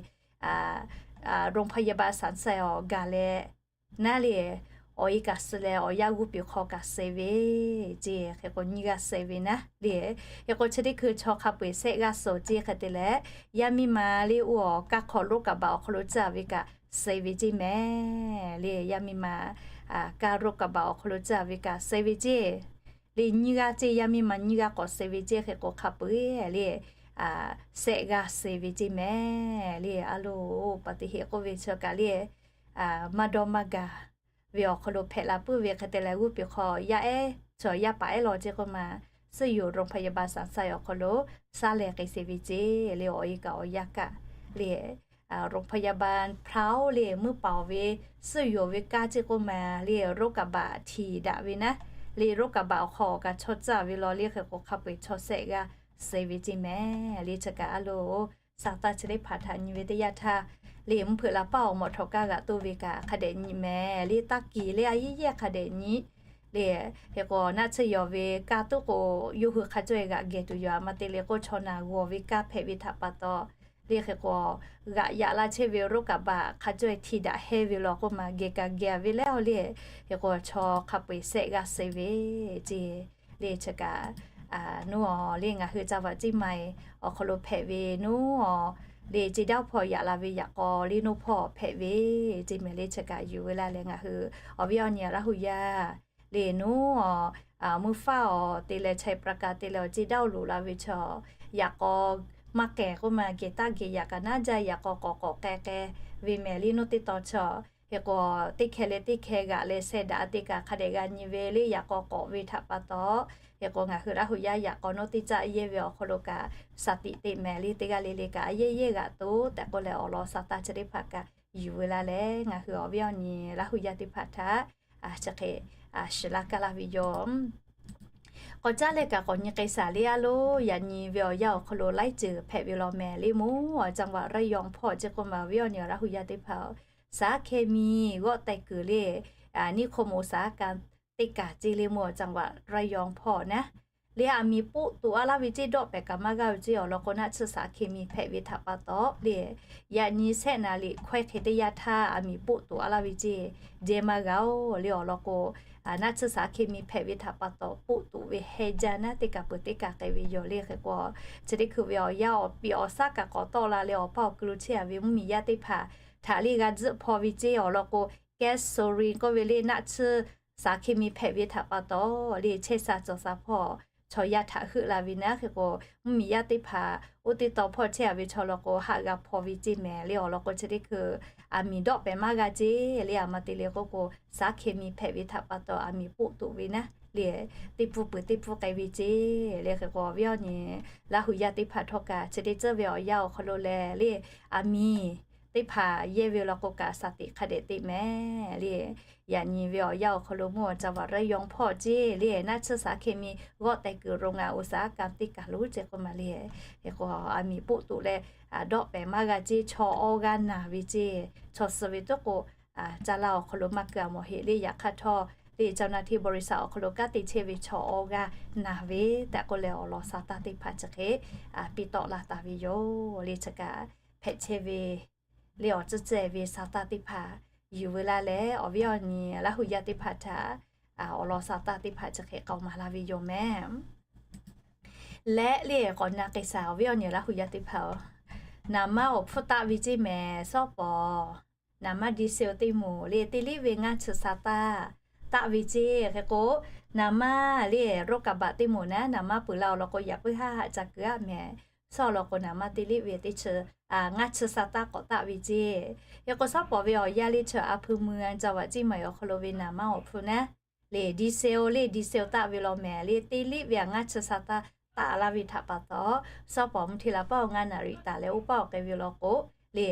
โรงพยาบาลสันทราย awˬ gaˬ leh naˉ le, awˬ e kaꞈ suh leh awˬ yanˇ g'uˇ piˍ hk'aw kaꞈ suh ve ceˇ. Hk'e k'o nyiˇ g'aˇ suh ve naˉ le. Hk'e k'o chi teˇ hkui chaw hk'a peu-eˬ shehˆ g'aˇ suh ceˇ. Hk'e te leh, yaˇ miˇ ma le oˇ awˬ kanˇ hk'aw โรคระบาด awˬ hk'aw lo tcuh ve kaꞈ suh ve ceˇ mehˍ le. Yaˇ miˇ ma kanˇ โรคระบาด awˬ hk'aw lo tcuh ve kaꞈ suh ve ceˇ. Le nyiˇ g'aˇ ceˇ, yaˇ miˇ ma nyiˇ g'aˇ k'awꞈ suh ve ceˇ. Hk'e k'o hk'a peu-eˬ le shehˆ g'aˇ suh ve ceˇ mehˍ le. A loˍ, อุบัติเหตุ k'oˆ ve chi kaꞈ le maˇ dawˇ maˇ gaˬ ve awˬ hk'aw lo hpehꞈ la puiˉ ve. Hk'e te leh g'uˇ piˍ hk'aw yaˇ ehˉ chaw yaˇ paˍ ehˉ law ceˇ k'oˆ ma, โรงพยาบาลสันทราย awˬ hk'aw lo saˉ leh k'ai suh ve ceˇ le. Awˬ e kaꞈ awˬ yanˇ kaꞈ le โรงพยาบาลพร้าว le meuˇ paˍ ve suhˉ yoˬ ve kanˇ ceˇ k'oˆ ma le โรคระบาด htiꞈ daꞈ ve naˉ le โรคระบาด awˬ hk'aw awˬ kaꞈ chaw tcuh ve law le. Hk'e k'o hk'a peu-eˬ chaw shehˆ g'aˇ suh ve ceˇ mehˍ le. Chi kaꞈ a loˍ, sa taˇ chi teˇ hpaˍ htaꞈ nyi ve teˇ yanˇ htaˇ le, mvuhˇ hpeuꞈ la paˇ awˬ mawꞈ htawꞈ kaˇ g'aꞈ toˇ ve kaꞈ hk'a dehꞈ nyi mehˍ le. Taˇ kiˍ le a yehˉ yehˉ hk'a dehꞈ nyi le. Hk'e k'o naˆ tsuhˇ yawˬ ve kanˇ tuˉ k'o, yawˇ hui hk'a cawˇ-e g'aꞈ geh tuˬ yoˬ. A ma te le k'o chaw naˬ g'awˬ ve kanˇ hpehꞈ ve htaꞈ pa taw le. Hk'e k'o g'aꞈ yaꞈ la chehˇ ve โรคระบาด hk'a cawˇ-e htiꞈ daꞈ hehˇ ve law k'oˆ ma, geh kaꞈ geh ve leh a le. Hk'e k'o chaw hk'a peu-eˬ shehˆ g'aˇ suh ve ceˇ le. Chi kaꞈ nuˇ awˬ le ngaˬ hui จังหวัดเชียงใหม่ awˬ hk'aw lo hpehꞈ ve nuˇ awˬ le ceˇ daˇ hpawˇ yaꞈ la ve yaꞈ k'aw le nuˇ hpawˇ hpehꞈ ve ceˇ mehˍ le. Chi kaꞈ yuˬ ve la leh ngaˬ hui awˬ viˉ awˬ nyi Laˇ huˍ yaˇ le nuˇ awˬ mvuhˇ faˉ awˬ te leh ไชยปราการ te leh awˬ ceˇ daˇ loꞈ la ve chaw yaꞈ k'aw maˇ kehˬ k'oˆ ma, geh taˇ geh yaꞈ kaꞈ naˉ jaˇ yaꞈ k'aw k'awꞈ k'awꞈ k'ai k'ai ve mehˍ le nuˇ teˇ tawn chaw. Hk'e k'o teˇ hkeh leh teˇ hkeh g'aꞈ leh sheh daꞈ te kaꞈ hk'a dehꞈ g'a nyi ve le yaꞈ k'aw k'awꞈ ve htaꞈ pa taw. Hk'e k'o ngaˬ hui Laˇ huˍ yaˇ yaꞈ k'aw nuˇ teˇ caˆ yehˇ ve awˬ hk'aw lo kaꞈ shaˍ tiꞈ teꞈ mehˍ le teˇ g'aˇ le le kaꞈ a yehˉ yehˉ g'aꞈ toˉ tehꞈ k'oˆ leh awˬ lawn sa taˇ chi teˇ hpaˍ kaꞈ yuˬ ve la leh ngaˬ hui awˬ viˉ awˬ nyi Laˇ huˍ yaˇ teˇ hpaˍ htaꞈ chi hk'e shiˍ laˇ kaˇ laˇ ve yoˬ. K'awꞈ caˉ leh kaꞈ k'awꞈ nyi k'ai shaˍ le a loˍ. Yaꞈ nyi ve awˬ yanˇ awˬ hk'aw lo laiˉ ceuˬ hpehꞈ ve law mehˍ le mvuhˇ awˬ จังหวัดระยอง hpawˇ ceˇ k'oˆ ma awˬ viˉ awˬ nyi Laˇ huˍ yaˇ teˇ hpaˍ-oˬ, สารเคมี g'awˆ teh kuiˬ le niˇ hk'oˆ mo saˍ kaˇ teˇ kaˬ ceˇ le mvuhˇ awˬ จังหวัดระยอง hpawˇ naˉ le a miˍ poˆ toꞈ a laˇ ve ceˇ dawˆ pehˍ kaꞈ maˇ g'aˇ ve ceˇ awˬ lawn k'o naˆ tsuhˇ สารเคมี hpehꞈ ve htaꞈ pa taw le yaꞈ nyi shehˆ naˍ riˍ hkawehˇ hk'e teˇ yanˇ htaˇ a miˍ poˆ toꞈ a laˇ ve ceˇ jehˇ maˇ g'a-oˬ le awˬ lawn k'o naˆ tsuhˇ สารเคมี hpehꞈ ve htaꞈ pa taw poˆ toꞈ ve heh jaˇ naˉ teˇ kaˬ peuˬ teˇ kaˬ k'ai ve yoˬ le. Hk'e k'o chi teˇ hkui ve awˬ yanˇ awˬ piˍ awˬ saˉ kaꞈ k'awꞈ tawˆ la leh awˬ paˇ awˬ ku lo chehˇ a ve mvuhˇmiˬ yaˇ teˇ hpaˍ htaꞈ le g'a tzuhˆ hpaw ve ceˇ awˬ lawn k'o gasoline k'oˆ ve le naˆ tsuhˇ สารเคมี hpehꞈ ve htaꞈ pa taw le chehˇ sha cawˬ sha hpawˇ chaw yaˇ htaꞈ heuˆ la ve naˉ. Hk'e k'o mvuhˇmiˬ yaˇ teˇ hpaˍ oˇ teˇ tawn hpawˇ chehˇ a ve chaw lawn k'o haꞈ g'a hpaw ve ceˇ mehˍ le awˬ lawn k'o chi teˇ hkui a miˍ dawˆ pehˍ maˇ g'a ceˇ le a ma te le k'oˆ k'o สารเคมี hpehꞈ ve htaꞈ pa taw a miˍ poˆ toꞈ ve naˉ le teˇ pfuhˇ peuˬ teˇ pfuhˇ k'ai ve ceˇ le. Hk'e k'o awˬ viˉ awˬ nyi Laˇ huˍ yaˇ teˇ hpaˍ htawˇ kaꞈ chi teˇ tcuhˉ ve awˬ yanˇ awˬ hk'aw lo lehˬ le a miˍ teˇ hpaˍ yehˇ ve law k'o kaꞈ shaˍ tiꞈ hk'a dehꞈ teꞈ mehˍ le. Yaꞈ nyi ve awˬ yanˇ awˬ hk'aw lo mvuhˇ awˬ จังหวัดระยอง hpawˇ ceˇ le naˆ tsuhˇ สารเคมี g'awˆ teh kuiˬ โรงงานอุตสาหกรรม teˇ kaˬ lo ceˇ k'oˆ ma le. Hk'e k'o a miˍ poˆ toꞈ leh dawˆ pehˍ maˇ g'a ceˇ chaw awˇ g'aˇ naˬ ve ceˇ chaw suh ve tuˉ k'o caˇ laˇ awˬ hk'aw lo maˇ keu a mawˬ heˆ le. Yaꞈ hk'aˇ htawˇ le เจ้าหน้าที่บริษัท awˬ hk'aw lo kanˉ te chehˇ ve chaw awˇ g'aˇ naˬ ve tehꞈ k'oˆ leh awˬ lawn sa taˇ teˇ hpaˍ chi hk'e piˇ tawˆ la taˍ ve yoˬ le. Chi kaꞈ hpehꞈ chehˇ ve le awˬ tcuhˇ ceh ve sa taˇ teˇ hpaˍ yuˬ ve la leh awˬ viˉ awˬ nyi Laˇ huˍ yaˇ teˇ hpaˍ htaꞈ awˬ lawn sa taˇ teˇ hpaˍ chi hk'e k'awꞈ maˍ la ve yoˬ mehˍ. Leh le k'awꞈ na k'ai shaˍ awˬ viˉ awˬ nyi Laˇ huˍ yaˇ teˇ hpaˍ-oˬ, naˍ manˇ awˬ hpfuhˇ taˆ ve ceˇ mehˍ sawˉ pawˍ. Naˍ manˇ ดีเซล teˇ moˍ le teˇ liˆ ve ngaˇ chi sa taˇ taˆ ve ceˇ. Hk'e k'o naˍ manˇ le โรคระบาด teˇ moˍ naˉ naˍ manˇ peuˬ la awˬ lawn k'o yaꞈ puiˉ haˆ haˆ ca keu aˆ mehˍ. Sawˉ lawn k'o naˍ manˇ teˇ liˆ ve teˇ chi ngaˇ chi sa taˇ k'awꞈ taˆ ve ceˇ. Hk'e k'o sawˉ pawˍ ve awˬ yanˇ le chi a hpui mui a ca vaꞈ ciˇ maˬ awˬ hk'aw lo ve naˍ manˇ awˬ hpfuhˇ naˉ le ดีเซล le ดีเซล taˆ ve law mehˍ le teˇ liˆ ve a ngaˇ chi sa taˇ taˆ laˇ ve htaꞈ pa taw, sawˉ pawˍ mvuhˇ hteˇ la paˇ awˬ ngaˇ naˍ riˍ taˍ leh oˇ paˇ awˬ k'ai ve law k'o le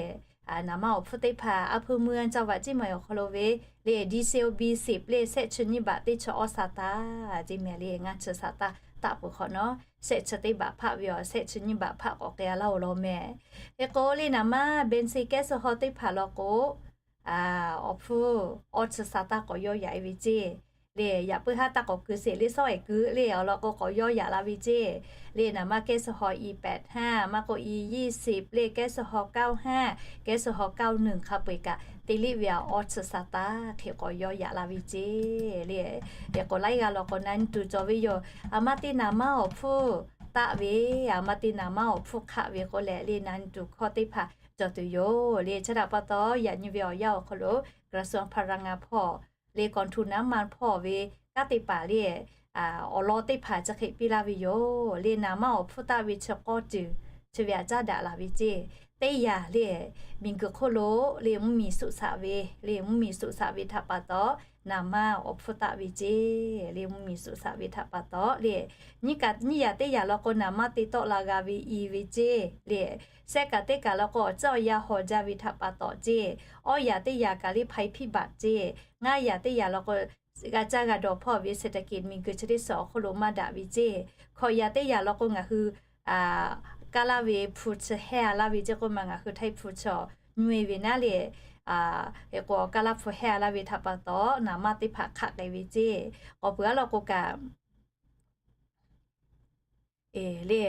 naˍ manˇ awˬ hpfuhˇ teˇ hpaˍ a hpui mui a ca vaꞈ ciˇ maˬ awˬ hk'aw lo ve le ดีเซล บีสิบ le shehˆ chi nyiˇ บาท teˇ chi awˇ sa taˇ ceˇ mehˍ le ngaˇ chi sa taˇ taˆ peuˬ hk'awꞈ nawˉ shehˆ chi teˇ บาท hpaˆ ve awˬ shehˆ chi nyiˇ บาท hpaˆ k'awꞈ k'ai a laˇ oˬ law mehˍ. Hk'e k'o le naˍ manˇ เบนซิน แก๊สโซฮอล์ teˇ hpaˍ law k'o awˬ hpfuhˇ awˇ chi sa taˇ k'awꞈ yawˇ yaꞈ e ve ceˇ. le, yaꞈ puiˉ haˉ taˇ k'awꞈ keu sheˍ le, sawˉ ehˍ keu le awˬ lawn k'o k'awꞈ yawˇ yaꞈ la ve ceˇ. Le naˍ manˇ แก๊สโซฮอล์ อีแปดห้า maˇ k'o อียี่สิบ le แก๊สโซฮอล์ เก้าห้า แก๊สโซฮอล์ เก้าหนึ่ง hk'a peu-eˬ kaꞈ te liˇ ve awˬ awˇ tsuhꞈ saˍ taˍ hk'e k'awꞈ yawˇ yaꞈ la ve ceˇ. Le, e k'awꞈ laiˉ g'aˇ law k'o na nyi tuˬ cawˬ ve yoˬ. A maˇ te naˍ manˇ awˬ hpfuhˇ taˆ ve, a maˇ te naˍ manˇ awˬ hpfuhˇ hk'aˆ ve k'oˆ leh le na nyi tuˬ hkawˇ teˇ hpaˍ cawˬ tuˬ yoˬ. Le chi htaꞈ pa taw yaꞈ nyi ve awˬ yanˇ awˬ hk'aw lo กระทรวงพลังงาน hpawˇ le กองทุนน้ำมัน hpawˇ ve kanˉ te paˍ le awˬ lawn teˇ hpaˍ chi hk'e piˇ laˇ ve yoˬ. Le naˍ manˇ awˬ hpfuhˇ taˆ ve chi k'awˇ ceuˬ chi ve aꞈ caˉ daꞈ la ve ceˇ. Teˇ yanˇ le miˬguiˬ hk'oˆ lo le mvuhˇmiˬ suꞈ shaꞈ ve, le mvuhˇmiˬ suꞈ shaꞈ ve htaꞈ pa taw naˍ manˇ awˬ hpfuhˇ taˆ ve ceˇ. Le mvuhˇmiˬ suꞈ shaꞈ ve htaꞈ pa taw le nyiˇ kaꞈ nyiˇ yaꞈ teˇ yaꞈ law k'o naˍ manˇ te tawˆ la g'a ve i ve ceˇ. Le shehˆ kaꞈ teˇ kaꞈ law k'o awˬ tcuhˉ awˬ yanˇ haw jaˇ ve htaꞈ pa taw ceˇ. Awˇ yaꞈ teˇ yaꞈ kaꞈ le ภัยพิบัติ ceˇ. Ngaˇ yaꞈ teˇ yaꞈ law k'o g'a caˇ g'a dawˬ hpawˇ ve เศรษฐกิจ miˬguiˬ chi teˇ suhˍ awˬ hk'oˆ lo maˇ daꞈ ve ceˇ. Hkawꞈ yaꞈ teˇ yaꞈ law k'o ngaˬ hui kaˇ laˇ ve hpu chi heh a laˇ ve ceˇ k'oˆ ma ngaˬ hui htaiˇ hpu chi nyuˇ e ve naˉ le, e k'o kaˇ laˇ hpu heh a laˇ ve htaꞈ pa taw naˍ manˇ teˇ hpaˍ hk'aˆ k'ai ve ceˇ. K'awꞈ peuˬ a law k'o kaꞈ le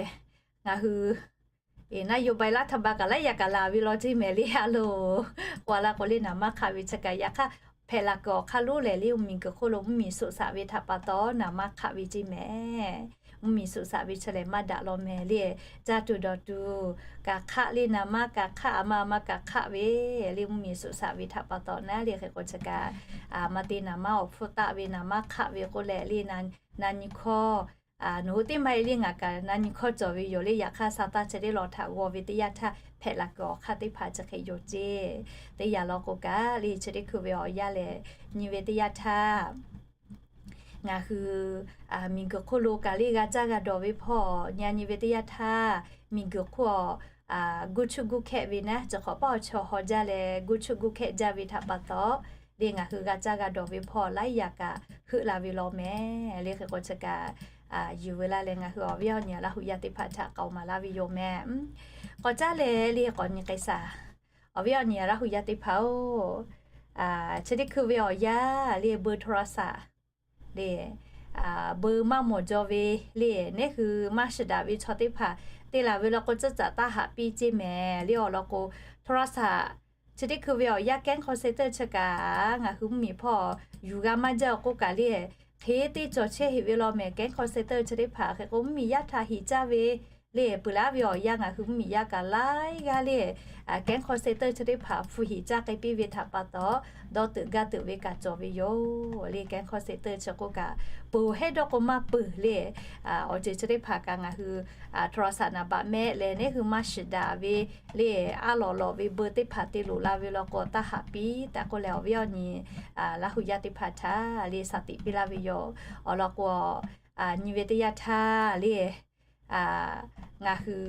ngaˬ hui นโยบายรัฐบาล kaꞈ laiˉ yaꞈ kaꞈ laˬ ve law ceˇ mehˍ le a loˬ. K'oˆ a laˇ k'o le naˍ manˇ hk'aˆ ve chi kaꞈ yaꞈ hk'aˇ hpehꞈ la kuiˬ awˬ hk'aˇ lonˉ lehˬ le miˬguiˬ hk'oˆ lo mvuhˇmiˬ suꞈ shaꞈ ve htaꞈ pa taw naˍ manˇ hk'aˆ ve ceˇ mehˍ. Mvuhˇmiˬ suꞈ shaꞈ ve chi lehˬ maˇ daꞈ law mehˍ le. Caˇ tuˬ dawˬ tuˬ kaꞈ hk'aˆ le naˍ manˇ kaꞈ hk'aˆ a ma a ma kaꞈ hk'aˆ ve le mvuhˇmiˬ suꞈ shaꞈ ve htaꞈ pa taw naˉ le hk'e k'o chi kaꞈ a ma te naˍ manˇ awˬ hpfuhˇ taˆ ve naˍ manˇ hk'aˆ ve k'oˆ leh le na nyi hkawˇ nawˬ hui teˇ maˇ e le ngaˬ kaꞈ na nyi hkawˇ cawˬ ve yoˬ le. Yaꞈ hk'aˇ sa taˇ chi teˇ law htaꞈ g'aw ve teˇ yanˇ htaˇ hpehꞈ la kuiˬ awˬ hk'aˇ teˇ hpaˍ chi hk'e yoˬ ceˇ. Teˇ yanˇ law k'o kaꞈ le chi teˇ hkui ve awˬ yanˇ lehˬ nyi ve teˇ yanˇ htaˇ ngaˬ hui miˬguiˬ hk'oˆ lo kaꞈ le g'a caˇ g'a dawˬ ve hpawˇ nyi a nyi ve teˇ yanˇ htaˇ miˬguiˬ hk'oˆ a guˇ chuˇ guˇ hkehˆ ve naˉ, chi hk'awꞈ paˆ awˬ chaw haw jaˇ leh guˇ chuˇ guˇ hkehˆ jaˇ ve htaꞈ pa taw le ngaˬ hui g'a caˇ g'a dawˬ ve hpawˇ laiˉ yaꞈ kaꞈ heuˆ la ve law mehˍ le hk'e k'o chi kaꞈ yuˬ ve laˇ leh ngaˬ hui awˬ viˉ awˬ nyi Laˇ huˍ yaˇ teˇ hpaˍ htaꞈ k'aoˍ maˍ laˇ ve yoˬ mehˍ. K'awꞈ caˉ leh le k'awꞈ nyi k'ai shaˍ. Awˬ viˉ awˬ nyi Laˇ huˍ yaˇ teˇ hpaˍ-oˬ, chi teˇ hkui ve awˬ yanˇ le เบอร์โทรศัพท์ le เบอร์ maˇ mawˬ jaw ve le neˉ hui maˇ shiˍ daꞈ ve chaw teˇ hpaˍ te laˬ ve law k'o tcuhˇ caꞈ taˇ haꞈ piˇ ceˇ mehˍ le awˬ lawn k'o โทรศัพท์ chi teˇ hkui ve awˬ yanˇ แก๊ง call center chi kaꞈ ngaˬ hui mvuhˇmiˬ hpawˇ yuˬ g'a maˇ jaˇ k'oˆ kaꞈ le hk'e te cawˬ chehˇ heꞈ ve law mehˍ. แก๊ง call center chi teˇ hpaˍ hk'e k'o mvuhˇmiˬ yaˇ htaꞈ hiꞈ caˇ ve le peuˬ laˇ ve awˬ yanˇ ngaˬ hui mvuhˇmiˬ yaˇ kaꞈ laiˉ g'aˇ le แก๊ง call center chi teˇ hpaˍ hpu hiꞈ caˇ k'ai piˇ ve htaꞈ pa taw dawˇ teuꞈ gaˇ teuꞈ ve kaꞈ cawˬ ve yoˬ le แก๊ง call center chi k'oˆ kaꞈ peuˬ hehˉ dawˇ k'o maˇ peuˬ le awˬ ceuˬ chi teˇ hpaˍ kaꞈ ngaˬ hui โทรศัพท์ naˍ baꞈ mehˆ leh neˉ hui maˇ shiˍ daꞈ ve le a lawˬ lawꞈ ve เบอร์ teˇ hpaˍ te loꞈ la ve law k'o taˇ haꞈ piˇ tehꞈ k'oˆ leh awˬ viˉ awˬ nyi Laˇ huˍ yaˇ teˇ hpaˍ htaꞈ le shaˍ tiꞈ piˇ laˇ ve yoˬ. Awˬ lawn k'o nyi ve teˇ yanˇ htaˇ le ngaˬ hui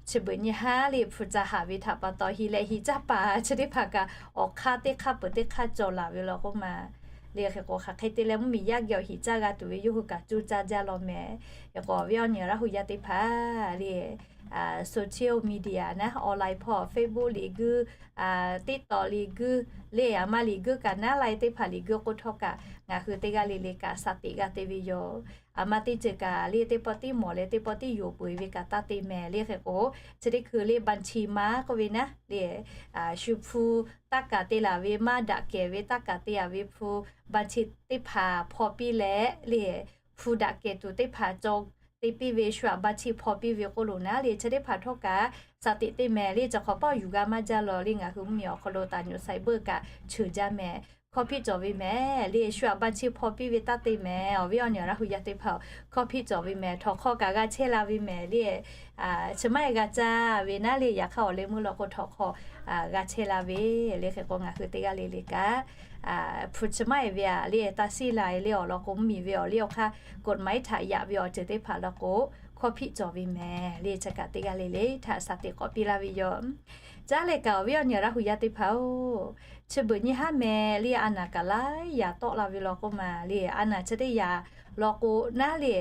chi beuꞈ nyi haˉ le hpu ca haꞈ ve htaꞈ pa taw hiꞈ leh hiꞈ caˇ paˍ chi teˇ hpaˍ kaꞈ awˬ hk'aˇ teˇ hk'aˇ peuˬ teˇ hk'aˇ cawˬ laˬ ve law k'oˆ ma le hk'e k'o hk'aˬ hk'e te leh mvuhˇmiˬ yaˇ geh awˬ hiꞈ caˇ g'a tuˬ ve yawˇ hui kaꞈ coˇ caˇ jaˇ law mehˍ. K'o awˬ viˉ awˬ nyi Laˇ huˍ yaˇ teˇ hpaˍ le social media naˉ online hpawˇ Facebook liꞈ guˇ TikTok liꞈ guˇ le a ma liꞈ guˇ kaꞈ naˉ lai teˇ hpaˍ liꞈ guˇ k'oˆ htawˇ kaꞈ ngaˬ hui teˇ g'aˇ le le kaꞈ shaˍ tiꞈ g'a te ve yoˬ. A ma teˇ ceuˬ kaꞈ le teˇ pawˆ tiˉ mawˬ leh teˇ pawˆ tiˉ yoˬ peuˬ ve kaꞈ taˇ te mehˍ le hk'e k'o chi teˇ hkui le บัญชีม้า k'oˆ ve naˉ le shu hpu taˇ kaˍ te laˬ ve maˇ daꞈ kehˬ ve taˇ kaˍ te a ve hpu บัญชี teˇ hpaˍ hpaw piˇ leh le hpu daꞈ kehˬ tuˬ teˇ hpaˍ cawˬ te piˇ ve shu aꞈ บัญชี hpaw piˇ ve k'oˆ lo naˉ le chi teˇ hpaˍ htawˇ kaꞈ shaˍ tiꞈ te mehˍ le. Chi hk'awꞈ paˆ yuˬ g'a maˇ jaˇ law le ngaˬ hui mvuhˇmiˬ awˬ hk'aw lo ตำรวจ cyber kaꞈ cheuˬ jaˇ mehˍ. Hkawˇ hpiˆ cawˬ ve mehˍ le shu aꞈ บัญชี hpaw piˇ ve taˇ te mehˍ. Awˬ viˉ awˬ nyi Laˇ huˍ yaˇ teˇ hpaˍ hkawˇ hpiˆ cawˬ ve mehˍ. Htawnˍ hk'aw kaꞈ g'a chehˇ la ve mehˍ le chi maˇ heˆ g'a caˇ ve naˉ le yaꞈ hk'aˇ awˬ leh meuˇ law k'o htawnˍ hk'aw g'a chehˇ la ve le hk'e k'o ngaˬ hui teˇ g'aˇ le le kaꞈ hpu chi maˇ heˆ ve aꞈ le taˇ siˉ la le awˬ lawn k'o mvuhˇmiˬ ve awˬ liˇ awˬ hk'aˇ กฎหมาย htaꞈ yaꞈ ve awˬ ceuˬ teˇ hpaˍ law k'o hkawˇ hpiˆ cawˬ ve mehˍ le chi kaꞈ teˇ g'aˇ le le htaꞈ shaˍ tiꞈ k'awꞈ piˇ laˇ ve yoˬ. Caˉ leh kaꞈ awˬ viˉ awˬ nyi Laˇ huˍ yaˇ teˇ hpaˍ-oˬ, chi beuꞈ nyi haˉ mehˍ le a naˍ kaꞈ laiˉ yaꞈ tawˆ la ve law k'oˆ ma le a naˍ chi teˇ yaꞈ law k'o naˉ le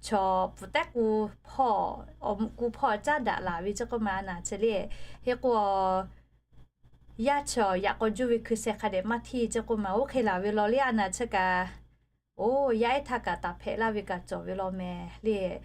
chaw pfuhˍ tehˉ k'u hpawˇ, awˬ mvuhꞈ k'u hpawˇ caˉ daꞈ laˬ ve chi k'oˆ ma a naˍ chi le. Hk'e k'o yaˇ chi awˬ yaꞈ k'aw juˇ ve hkui sheh hk'a dehꞈ maˇ hteˇ ceˇ k'oˆ ma, oˇ hk'e laˬ ve law le, a naˬ chi kaꞈ, oˇ yaˇ ehˉ htaˇ kaꞈ taˍ hpehꞈ laˇ ve kaꞈ cawˬ ve law mehˍ le.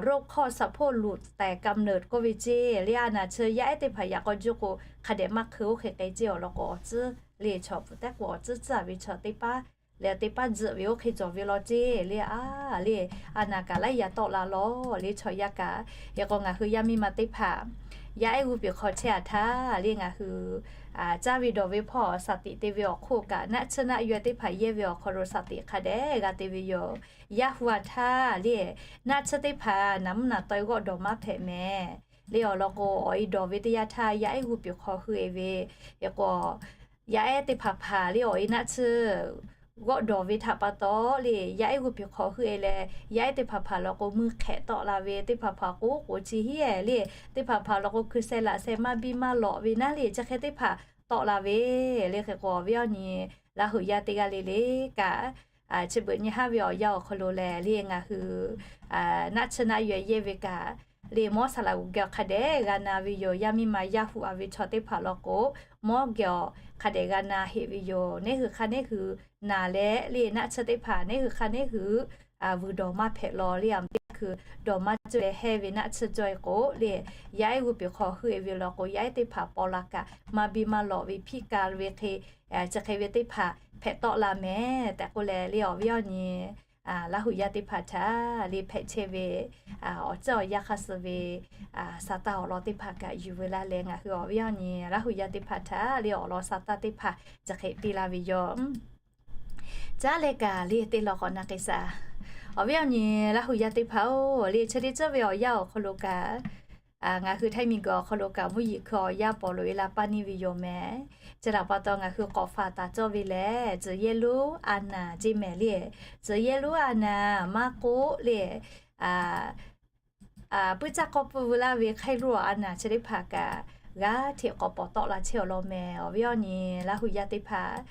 โรคข้อสะโพกหลุดแต่กำเนิด k'oˆ ve ceˇ le, a naˬ chi yaˇ ehˉ teˇ hpaˍ yaꞈ k'aw juˇ k'o hk'a dehꞈ maˇ hkui, oˇ hk'e k'ai ceˇ awˬ lawn k'o awˬ tcuhˉ le, chaw pfuhˍ tehˉ k'o awˬ tcuhˉ tcuhˉ ve chaw teˇ paˉ le, teˇ paˉ tzuhꞈ ve oˇ hk'e cawˬ ve law ceˇ le. A le, a naˬ kaꞈ laiˉ yaꞈ tawˆ la law le, chaw yaˇ kaꞈ. Hk'e k'o ngaˬ hui yaˇ miˇ ma teˇ hpaˍ yaˇ ehˉ g'uˇ peˬ hk'aw chehˇ a htaˇ le, ngaˬ hui caˇ ve dawˬ ve hpawˇ shaˍ tiꞈ te ve awˬ hk'oˆ kaꞈ, naˆ tsuhˇ naˆ yaweh teˇ hpaˍ yehˇ ve awˬ hk'aw lo shaˍ tiꞈ hk'a dehꞈ g'a te ve yoˬ. Yaˇ hu a htaˇ le, naˆ tsuhˇ teˇ hpaˍ naˍ mvuhˇ naˬ tawˆ e g'awˆ dawˬ maˇ hpehꞈ mehˍ le. Awˬ lawn k'o, awˬ e dawˬ ve teˇ yanˇ htaˇ yaˇ ehˉ g'uˇ peˬ hk'aw heuˆ e ve, hk'e k'o yaˇ ehˉ teˇ hpaˍ hpaˍ le, awˬ e naˆ tsuhˇ g'awˆ dawˬ ve htaꞈ pa taw le, yaˇ ehˉ g'uˇ peˬ hk'aw heuˆ e leh, yaˇ ehˉ teˇ hpaˍ hpaˍ law k'o mui hk'ehꞈ tawˆ la ve, teˇ hpaˍ hpaˍ k'o k'oˍ chi hiˉ e le, teˇ hpaˍ hpaˍ law k'o hkui sheh laꞈ sheh maˇ biˇ maˇ lawꞈ ve naˉ le, chi hk'e teˇ hpaˍ tawˆ la ve le. Hk'e k'o awˬ viˉ awˬ nyi Laˇ huˍ yaˇ teˇ g'aˇ le le kaꞈ, chi beuꞈ nyi haˉ ve awˬ yanˇ awˬ hk'aw lo lehˬ le, ngaˬ hui naˆ tsuhˇ naˆ yaweh yehˇ ve kaꞈ le, mawˇ saˍ laꞈ g'uˬ geh awˬ hk'a dehꞈ g'a na ve yoˬ. Yaˇ miˇ ma yaˇ hu a ve chaw teˇ hpaˍ law k'o, mawˇ geh awˬ hk'a dehꞈ g'a na heꞈ ve yoˬ. Neˇ hui hk'a neˇ hui naˬ leh le, naˆ tsuhˇ teˇ hpaˍ neˇ hui hk'a neˇ hui vuiˬ dawˬ maˇ hpehꞈ law le. A meuˇ teˇ hkui dawˬ maˇ cawˬ leh heh ve naˆ tsuhˇ cawˬ e k'o le, yaˇ ehˉ g'uˇ peˬ hk'aw heuˆ e ve law k'o, yaˇ ehˉ teˇ hpaˍ paw la kaꞈ maˇ biˇ maˇ lawꞈ ve hpiˆ ka ve hk'e, chi hk'e ve teˇ hpaˍ hpehꞈ tawˆ la mehˍ tehꞈ k'oˆ leh le, awˬ viˉ awˬ nyi Laˇ huˍ yaˇ teˇ hpaˍ htaꞈ le hpehꞈ chehˇ ve awˬ ceuˬ awˬ yanˇ hk'aˇ suh ve sa taˇ awˬ lawn teˇ hpaˍ kaꞈ yuˬ veu laˇ leh, ngaˬ hui awˬ viˉ awˬ nyi Laˇ huˍ yaˇ teˇ hpaˍ htaꞈ le awˬ lawn sa taˇ teˇ hpaˍ chi hk'e piˇ laˇ ve yoˬ. Caˉ leh kaꞈ le te law k'awꞈ na k'ai shaˍ. Awˬ viˉ awˬ nyi Laˇ huˍ yaˇ teˇ hpaˍ-oˬ, le chi teˇ ceuˬ ve awˬ yanˇ awˬ hk'aw lo kaꞈ, ngaˬ hui Htaiˇ miˬguiˬ awˬ hk'aw lo kaꞈ mvuhˇ yeˬ hkui awˬ yanˇ paw loꞈ e la paˇ neˇ ve yoˬ mehˍ. Chi htaꞈ pa taw ngaˬ hui k'awꞈ faˍ taˍ cawˇ ve lehˬ, tcuh yehˇ lonˉ a naˍ ceˇ mehˍ le. Tcuh yehˇ lonˉ a naˍ maˇ k'oˆ le, puiˉ caˇ k'aw pui veu laˇ ve hk'aˇ loˇ awˬ a naˍ chi teˇ hpaˍ kaꞈ g'aˇ hteꞈ k'awꞈ pawˍ tawˆ la chehˇ awˬ lawn mehˍ. Awˬ viˉ awˬ nyi Laˇ huˍ yaˇ teˇ hpaˍ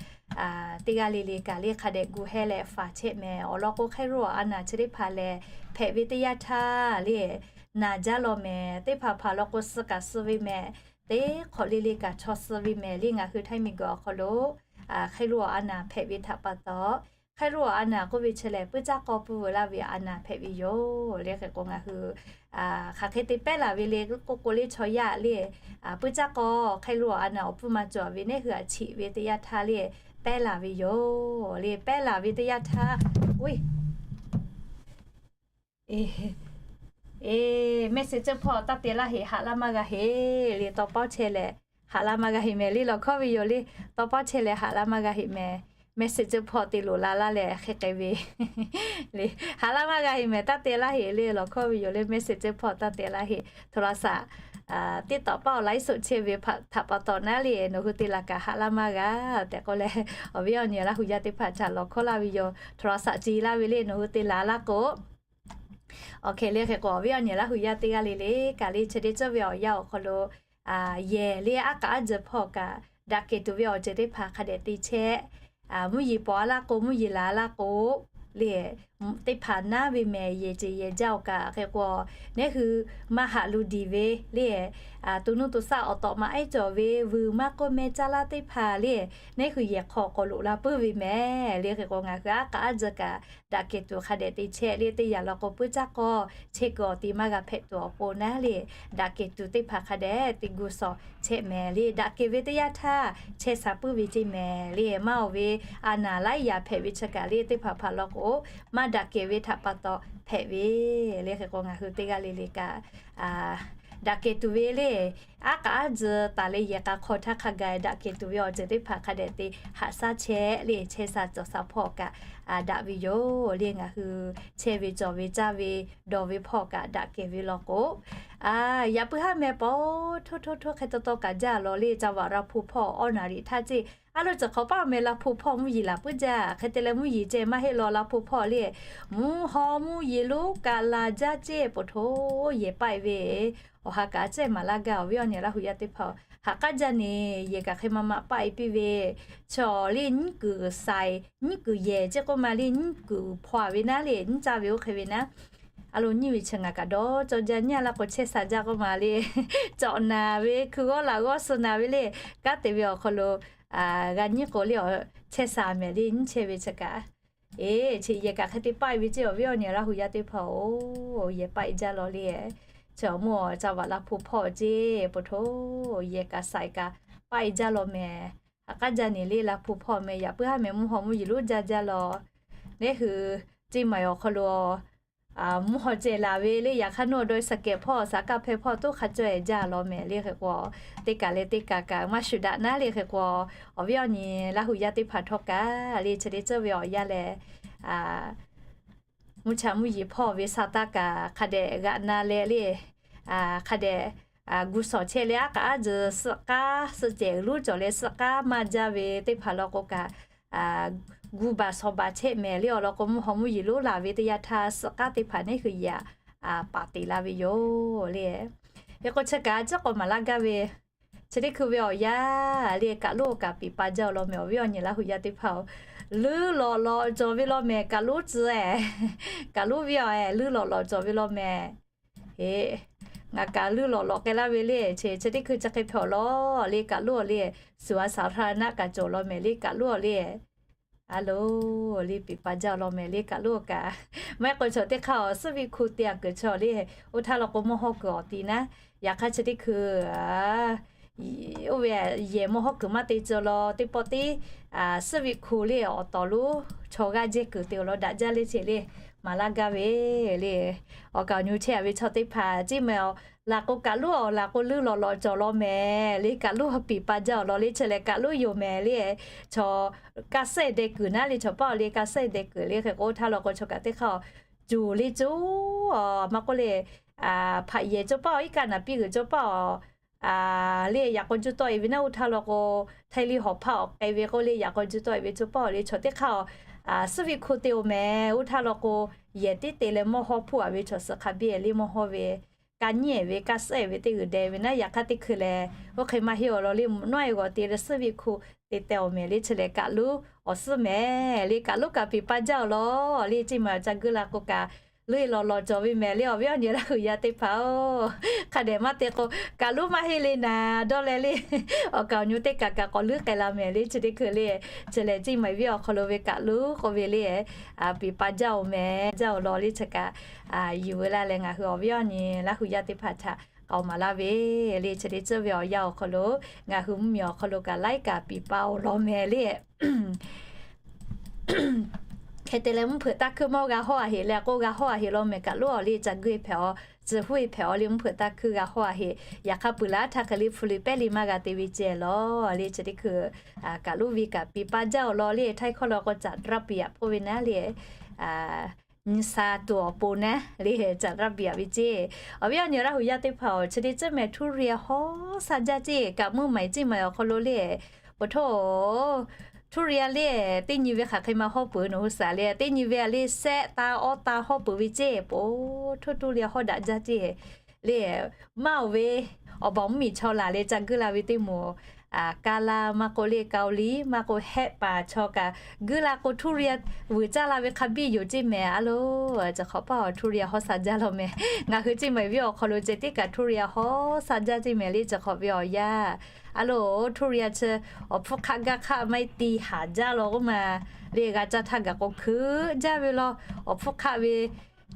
teˇ g'aˇ le le kaꞈ le hk'a dehꞈ gu heh leh faˍ chehˇ mehˍ. Awˬ lawn k'o, hk'aˇ loˇ awˬ a naˍ chi teˇ hpaˍ lehˬ, hpehꞈ ve teˇ yanˇ htaˇ le naˍ jaˇ law mehˍ. Teˇ hpaˍ hpaˍ law k'o, suh kaꞈ suh ve mehˍ. Teˇ hk'awꞈ le le kaꞈ chaw suh ve mehˍ le. Ngaˬ hui Htaiˇ miˬguiˬ awˬ hk'aw lo hk'aˇ loˇ awˬ a naˍ hpehꞈ ve htaꞈ pa taw, hk'aˇ loˇ awˬ a naˍ k'oˆ ve chi lehˬ, puiˉ caˇ k'aw pui veu laˇ ve a naˍ hpehꞈ ve yoˬ le. Hk'e k'o, ngaˬ hui hk'aˬ hk'e te pehˉ laˬ ve le k'oˆ k'o le, chaw yaˇ le, puiˉ caˇ k'aw hk'aˇ loˇ awˬ a naˍ awˬ pui ma cawˬ ve neˇ hui aꞈ cheꞈ ve teˇ yanˇ htaˇ le pehˉ laˬ ve yoˬ le. Pehˉ laˬ ve teˇ yanˇ htaˇ, e, message hpawˇ taˇ te laˇ heꞈ, haꞈ laˇ maˇ g'a heꞈ le. Tawˇ pawˇ chehˇ leh haꞈ laˇ maˇ g'a heꞈ mehˍ le, lawˬ hkawˇ ve yoˬ le. Tawˇ pawˇ chehˇ leh haꞈ laˇ maˇ g'a heꞈ mehˍ. Message hpawˇ te loꞈ la laˇ leh hk'e k'ai ve le, haꞈ laˇ maˇ g'a heꞈ mehˍ, taˇ te laˇ heꞈ le, lawˬ hkawˇ ve yoˬ le. Message hpawˇ taˇ te laˇ heꞈ. โทรศัพท์ tiˉ tawꞈ paˆ awˬ ไลฟ์สด chehˇ ve htaꞈ pa taw naˉ le, nawˬ hui te laˬ kaꞈ haꞈ laˇ maˇ g'a tehꞈ k'oˆ leh, awˬ viˉ awˬ nyi Laˇ huˍ yaˇ teˇ hpaˍ htaꞈ lawˬ hkawˇ laˇ ve yoˬ. โทรศัพท์ ce laˇ ve le, nawˬ hui te laˬ laˇ k'o, awˬ hk'e le. Hk'e k'o, awˬ viˉ awˬ nyi Laˇ huˍ yaˇ teˇ g'aˇ le le kaꞈ le, chi teˇ ceuˬ ve awˬ yanˇ awˬ hk'aw lo yehˬ le aˉ k'aˉ a tzuhˬ hpawˇ kaꞈ, daꞈ kehˬ tuˬ ve awˬ ceuˬ teˇ hpaˍ hk'a dehꞈ te chehˇ. Mvuhˇ yeˬ paw a laˇ k'o, mvuhˇ yeˬ laˬ a laˇ k'o le, teˇ hpaˍ naˉ ve mehˍ, yehˬ ceuˬ yehˬ jaˇ-oˬ kaꞈ. Hk'e k'o, neˇ hui maˇ haꞈ lu diˬ ve le, to nuˇ to shaˆ awˬ tawꞈ ma ehˉ cawˬ ve vuiˬ maˇ k'oˆ meh caˇ laˇ teˇ hpaˍ le, neˇ hui yehˬ hk'aw k'awꞈ loꞈ la puiˉ ve mehˍ le. Hk'e k'o, ngaˬ hui aˉ k'aˉ a tzuhˬ kaꞈ, daꞈ kehˬ tuˬ hk'a dehꞈ te chehˇ le. Teˇ yanˇ law k'o, puiˉ caˇ k'aw chehˇ kuiˬ awˬ ti maˇ g'a hpehꞈ tuˬ awˬ pon naˉ le, daꞈ kehˬ tuˬ teˇ hpaˍ hk'a dehꞈ te gu shawˍ chehˇ mehˍ le. Daꞈ kehˬ ve teˇ yanˇ htaˇ chehˇ sha puiˉ ve ceˇ mehˍ le. Maˇ oˬ ve a naˍ laiˉ yaꞈ hpehꞈ ve chi kaꞈ le, teˇ hpaˍ hpaˍ law k'o, maˇ daꞈ kehˬ ve htaꞈ pa taw hpehꞈ ve le. Hk'e k'o, ngaˬ hui teˇ g'aˇ le le kaꞈ, daꞈ kehˬ tuˬ ve le, aˉ k'aˉ a tzuhˬ taˍ leh yehˬ k'a hk'aw htaˇ hk'a gaˬ daꞈ kehˬ tuˬ ve awˬ ceuˬ teˇ hpaˍ hk'a dehꞈ te haꞈ shaˉ chehˇ le. Chehˇ sha cawˬ sha hpawˇ kaꞈ daꞈ ve yoˬ le. Ngaˬ hui chehˇ ve cawˬ ve caˇ ve dawˬ ve hpawˇ kaꞈ daꞈ kehˬ ve law k'o, yaꞈ puiˉ haˉ meh paw htoˇ htoˇ htoˇ hk'e taw taw kaꞈ jaˇ law le. Caˇ vaꞈ Laˇ hpu hpawˇ awˬ naˍ riˍ htaˇ ceˇ, a lo ceuˬ hk'awꞈ paˆ meh Laˇ hpu hpawˇ mvuhˇ yeˬ laˬ puiˉ jaˇ. Hk'e te leh mvuhˇ yeˬ ceh maˇ heˆ law, Laˇ hpu hpawˇ le, mvuhˇ haw mvuhˇ yeˬ lonˉ kaꞈ laˬ jaˇ ceˇ, po hto yehˬ paˆ e ve awˬ ha kaꞈ a cehˇ maˍ laˇ gaˇ. Awˬ viˉ awˬ nyi Laˇ huˍ yaˇ teˇ hpaˍ, haꞈ k'aˉ jaˇ ne, yehˬ kaꞈ hk'e maˇ maꞈ paˆ e piˇ ve, chaw le nyiˉ kuiˬ sai, nyiˉ kuiˬ yehˬ ceˇ k'oˆ ma le, nyiˉ kuiˬ hpaw ve naˉ le, nyiˉ caˇ ve oˇ hk'e ve naˉ A lo nyiˇ ve chi ngaˬ kaꞈ dawˇ cawˇ jaˇ nyi laˇ k'o chehˇ sha jaˇ k'oˆ ma le. Cawꞈ naˍ ve hkui g'awˇ laꞈ g'awˇ suh naˍ ve le. Kanˉ te ve awˬ hk'aw lo g'a nyiˉ k'o le, chehˇ sha mehˍ le nyiˇ chehˇ ve chi kaꞈ. Eˬ, chi yehˬ kaꞈ hk'e te paˆ e ve ceˇ awˬ viˉ awˬ nyi Laˇ hu yaˇ teˇ hpaˍ-oˬ, yehˬ paˆ e jaˇ law le. Chi awˬ mawˇ ca vaꞈ la hpu hpawˇ ceˇ, po hto yehˬ kaꞈ saiˍ kaꞈ paˆ e jaˇ law mehˍ. Haꞈ k'aˉ jaˇ neˬ le, la hpu hpawˇ mehˍ, yaꞈ puiˉ haˉ mehˍ mvuhˇ haw mvuhˇ yeˬ lonˉ jaˇ jaˇ law. Neˇ hui ceˇ maˬ awˬ hk'aw lo mvuhˇ haw ceh laˬ ve le, yaꞈ hk'aˇ nuˇ awˬ dawˇ saˍ kehˍ hpawˇ saˍ kaˇ hpehˇ hpawˇ toˉ hk'a caweh jaˇ law mehˍ le. Hk'e k'o, teˇ kaꞈ leh teˇ kaꞈ kaꞈ maˇ shuˍ daꞈ naˉ le. Hk'e k'o, awˬ viˉ awˬ nyi Laˇ hu yaˇ teˇ hpaˍ htawˇ kaꞈ le, chi teˇ ceuˬ ve awˬ yanˇ leh, mvuhˇ cha mvuhˇ yeˬ hpawˇ ve sa taˇ kaꞈ hk'a dehꞈ g'aꞈ na leh le, hk'a dehꞈ gu shawˍ chehˇ leh aˉ k'aꞈ aˉ tcuh suhˆ k'aˉ suhˆ cehˬ uiˍ lonˉ cawˬ leh suhˆ k'aˉ maˇ jaˇ ve teˇ hpaˍ law k'o kaꞈ, gu baˬ shawˍ baˬ chehˇ mehˍ le. Awˬ lawn k'o mvuhˇ haw mvuhˇ yeˬ lonˉ laˬ ve teˇ yanˇ htaˇ suhˆ k'aˉ teˇ hpaˍ neˇ hui yaꞈ paˍ teꞈ la ve yoˬ le. Hk'e k'o chi kaꞈ a ciˉ k'awꞈ maˍ laˇ gaˇ ve, chi teˇ hkui ve awˬ yanˇ le kaꞈ lonˉ kaꞈ piˍ pa jaˇ awˬ lawn mehˍ. Awˬ viˉ awˬ nyi Laˇ hu yaˇ teˇ hpaˍ-oˬ, leuˉ lawꞈ lawꞈ cawˬ ve law mehˍ kaꞈ lonˉ tcuh e. Kaꞈ lonˉ ve awˬ e leuˉ lawꞈ lawꞈ cawˬ ve law mehˍ. Eˬ, ngaˬ kaꞈ leuˉ lawꞈ lawꞈ k'ai laˇ ve le. Chi chi teˇ hkui chi hk'e hpehꞈ awˬ lawn le kaꞈ lonˉ awˬ le, suˍ a saˍ hra naˆ kaꞈ cawˬ law mehˍ le kaꞈ lonˉ awˬ le. A lo, le piˍ pa jaˇ awˬ lawn mehˍ le kaꞈ lonˉ kaꞈ. Maˇ heˆ k'o chaw teˇ hk'aˇ awˬ suhˉ viˆ hku te a kuiˬ chaw le, oˇ htaˇ law k'o mawˇ hawˇ kuiˬ awˬ ti naˉ. Yaꞈ hk'aˇ chi teˇ hkui oˇ ve yehˬ mawˇ hawˇ kuiˬ maˇ te cawˬ law teˇ pawˆ teˇ, suhˉ viˆ hku le awˬ tawˍ lonˉ chaw g'aˇ jehˇ kuiˬ te awˬ lawn daꞈ jaˇ le. Chi le maˍ laˇ gaˇ ve le. Awˬ kaˍ awˬ nyi chehˇ a ve chaw teˇ hpaˍ ceˇ mehˍ awˬ laˬ k'o kaꞈ lonˉ awˬ laˬ k'o leuˉ lawꞈ lawꞈ cawˬ law mehˍ le kaꞈ lonˉ piˍ pa jaˇ awˬ lawn le. Chi lehˬ kaꞈ lonˉ yoˬ mehˍ le. Chaw kaˇ suhˉ deh kuiˬ naˉ le, chaw paˆ awˬ le kaˇ suhˉ deh kuiˬ le. Hk'e k'o oˇ htaˇ law k'o chaw kaꞈ teˇ hk'aˇ cuˬ le coˇ, maˇ k'oˆ le, hpaꞈ yehˬ coˇ paˆ awˬ iˉ kaˆ naˍ piˇ g'uiˬ coˇ paˆ awˬ le yaꞈ k'aw juˇ tawˆ e ve naˉ. Oˇ htaˇ law k'o htaiˇ liˇ hawˍ hpaˇ awˬ k'ai ve k'oˆ le yaꞈ k'aw juˇ tawˆ e ve coˇ paˆ awˬ le chaw teˇ hk'aˇ suhˉ viˆ hku te oˬ mehˍ. Oˇ htaˇ law k'o yehˬ tiˉ te leh mawˇ hawˇ hpuˇ a ve chaw suh hk'a biˇ le mawˇ hawˇ ve kaˇ nyiˇ e ve kaˇ suhˉ e ve teˇ g'uiˬ deh ve naˉ. Yaꞈ hk'aˇ teˇ hkui lehˬ oˇ hk'e maˇ heˆ awˬ lawn le, mvuhꞈ nawˉ e g'awˬ te leh suhˉ viˆ hku te teh awˬ mehˍ le. Chi lehˬ kaꞈ lonˉ awˬ suhˉ mehˍ le kaꞈ lonˉ kaꞈ piˍ pa jaˇ awˬ lawn le. Ceˇ mehˍ awˬ ca guˇ la k'o kaꞈ lonˉ e lawꞈ lawꞈ cawˬ ve mehˍ le. Awˬ viˉ awˬ nyi Laˇ hu yaˇ teˇ hpaˍ-oˬ, hk'a dehꞈ maˇ te k'o kaꞈ lonˉ maˇ heˆ le naˍ dawˇ leh le. Awˬ kaˍ awˬ nyi teˇ kaꞈ kaꞈ k'awꞈ leuˉ k'ai la mehˍ le. Chi teˇ hkui le, chi lehˬ ceˇ mehˍ viˉ awˬ hk'aw lo ve kaꞈ lonˉ k'oˆ ve le, piˍ pa jaˇ oˬ mehˍ jaˇ awˬ lawn le. Chi kaꞈ yuˬ veu laˇ leh ngaˬ hui awˬ viˉ awˬ nyi Laˇ hu yaˇ teˇ hpaˍ htaꞈ k'awꞈ maˍ laˇ ve le. Chi teˇ ceuˬ ve awˬ yanˇ awˬ hk'aw lo ngaˬ hui mvuhˇmiˬ awˬ hk'aw lo kaꞈ laiˉ kaꞈ piˍ pa awˬ lawn mehˍ le. Hk'e te leh mvuhˇ hpeuꞈ taˇ hkuiˇ mawˇ g'a hawˇ a heꞈ leh k'o g'a hawˇ a heꞈ law mehˍ kaꞈ lonˉ awˬ le ca guˇ e hpehꞈ aw, tcuh huˉ e hpehꞈ aw le mvuhˇ hpeuꞈ taˇ hkuiˇ g'a hawˇ a heꞈ. Yaꞈ hk'aˇ peuˬ laˇ htaˇ hk'e le hpu le pehˇ le maˇ g'a te ve ceh law le. Chi teˇ hkui kaꞈ lonˉ ve kaꞈ piˍ pa jaˇ awˬ lawn le. Htaiˇ hkawˇ law k'o caꞈ raˇ piˍ aꞈ k'oˆ ve naˉ le. Nyi sa tuˬ awˬ pon naˉ le caꞈ raˇ piˍ aꞈ ve ceˇ. Awˬ viˉ awˬ nyi Laˇ hu yaˇ teˇ hpaˍ-oˬ, chi teˇ ceuˬ mehˍ ทุเรียน hawˉ sha jaˇ ceˇ. Kaꞈ mvuhˇ maˍ ceˇ maˍ awˬ hk'aw lo le, po hto ทุเรียน le teˇ nyi ve hk'aˬ hk'e ma hawˇ peuˬ nawˬ hui shaˍ le. Teˇ nyi ve a le sehˆ ta awˇ ta hawˇ peuˬ ve ceˇ. Po hto ทุเรียน hawˉ daꞈ jaˇ ceˇ le. Maˇ oˬ ve awˬ baˬ mvuhˇmiˬ chaw laˬ leh ca guˇ la ve teˇ moˍ, kaˇ laˇ maˇ k'oˆ le, เกาหลี maˇ k'oˆ, hehˆ paˍ chaw kaꞈ guˇ la k'o ทุเรียน vuiˬ caˇ la ve hk'a biˇ yoˬ ceˇ mehˍ. A lo, chi hk'awꞈ paˇ awˬ ทุเรียน hawˉ sha jaˇ law mehˍ. Ngaˬ hui ceˇ maˍ viˉ awˬ hk'aw lo ceh tiˉ kaꞈ ทุเรียน hawˉ sha jaˇ ceˇ mehˍ le. Chi hk'awꞈ ve awˬ yanˇ, a lo, ทุเรียน chi awˬ hpfuhˇ hk'aˆ gaˇ hk'aˆ maˇ heˆ ti haˍ jaˇ law k'oˆ ma le. G'a caˇ htaˇ gaˬ k'o hkeuꞈ jaˇ ve law. Awˬ hpfuhˇ hk'aˆ ve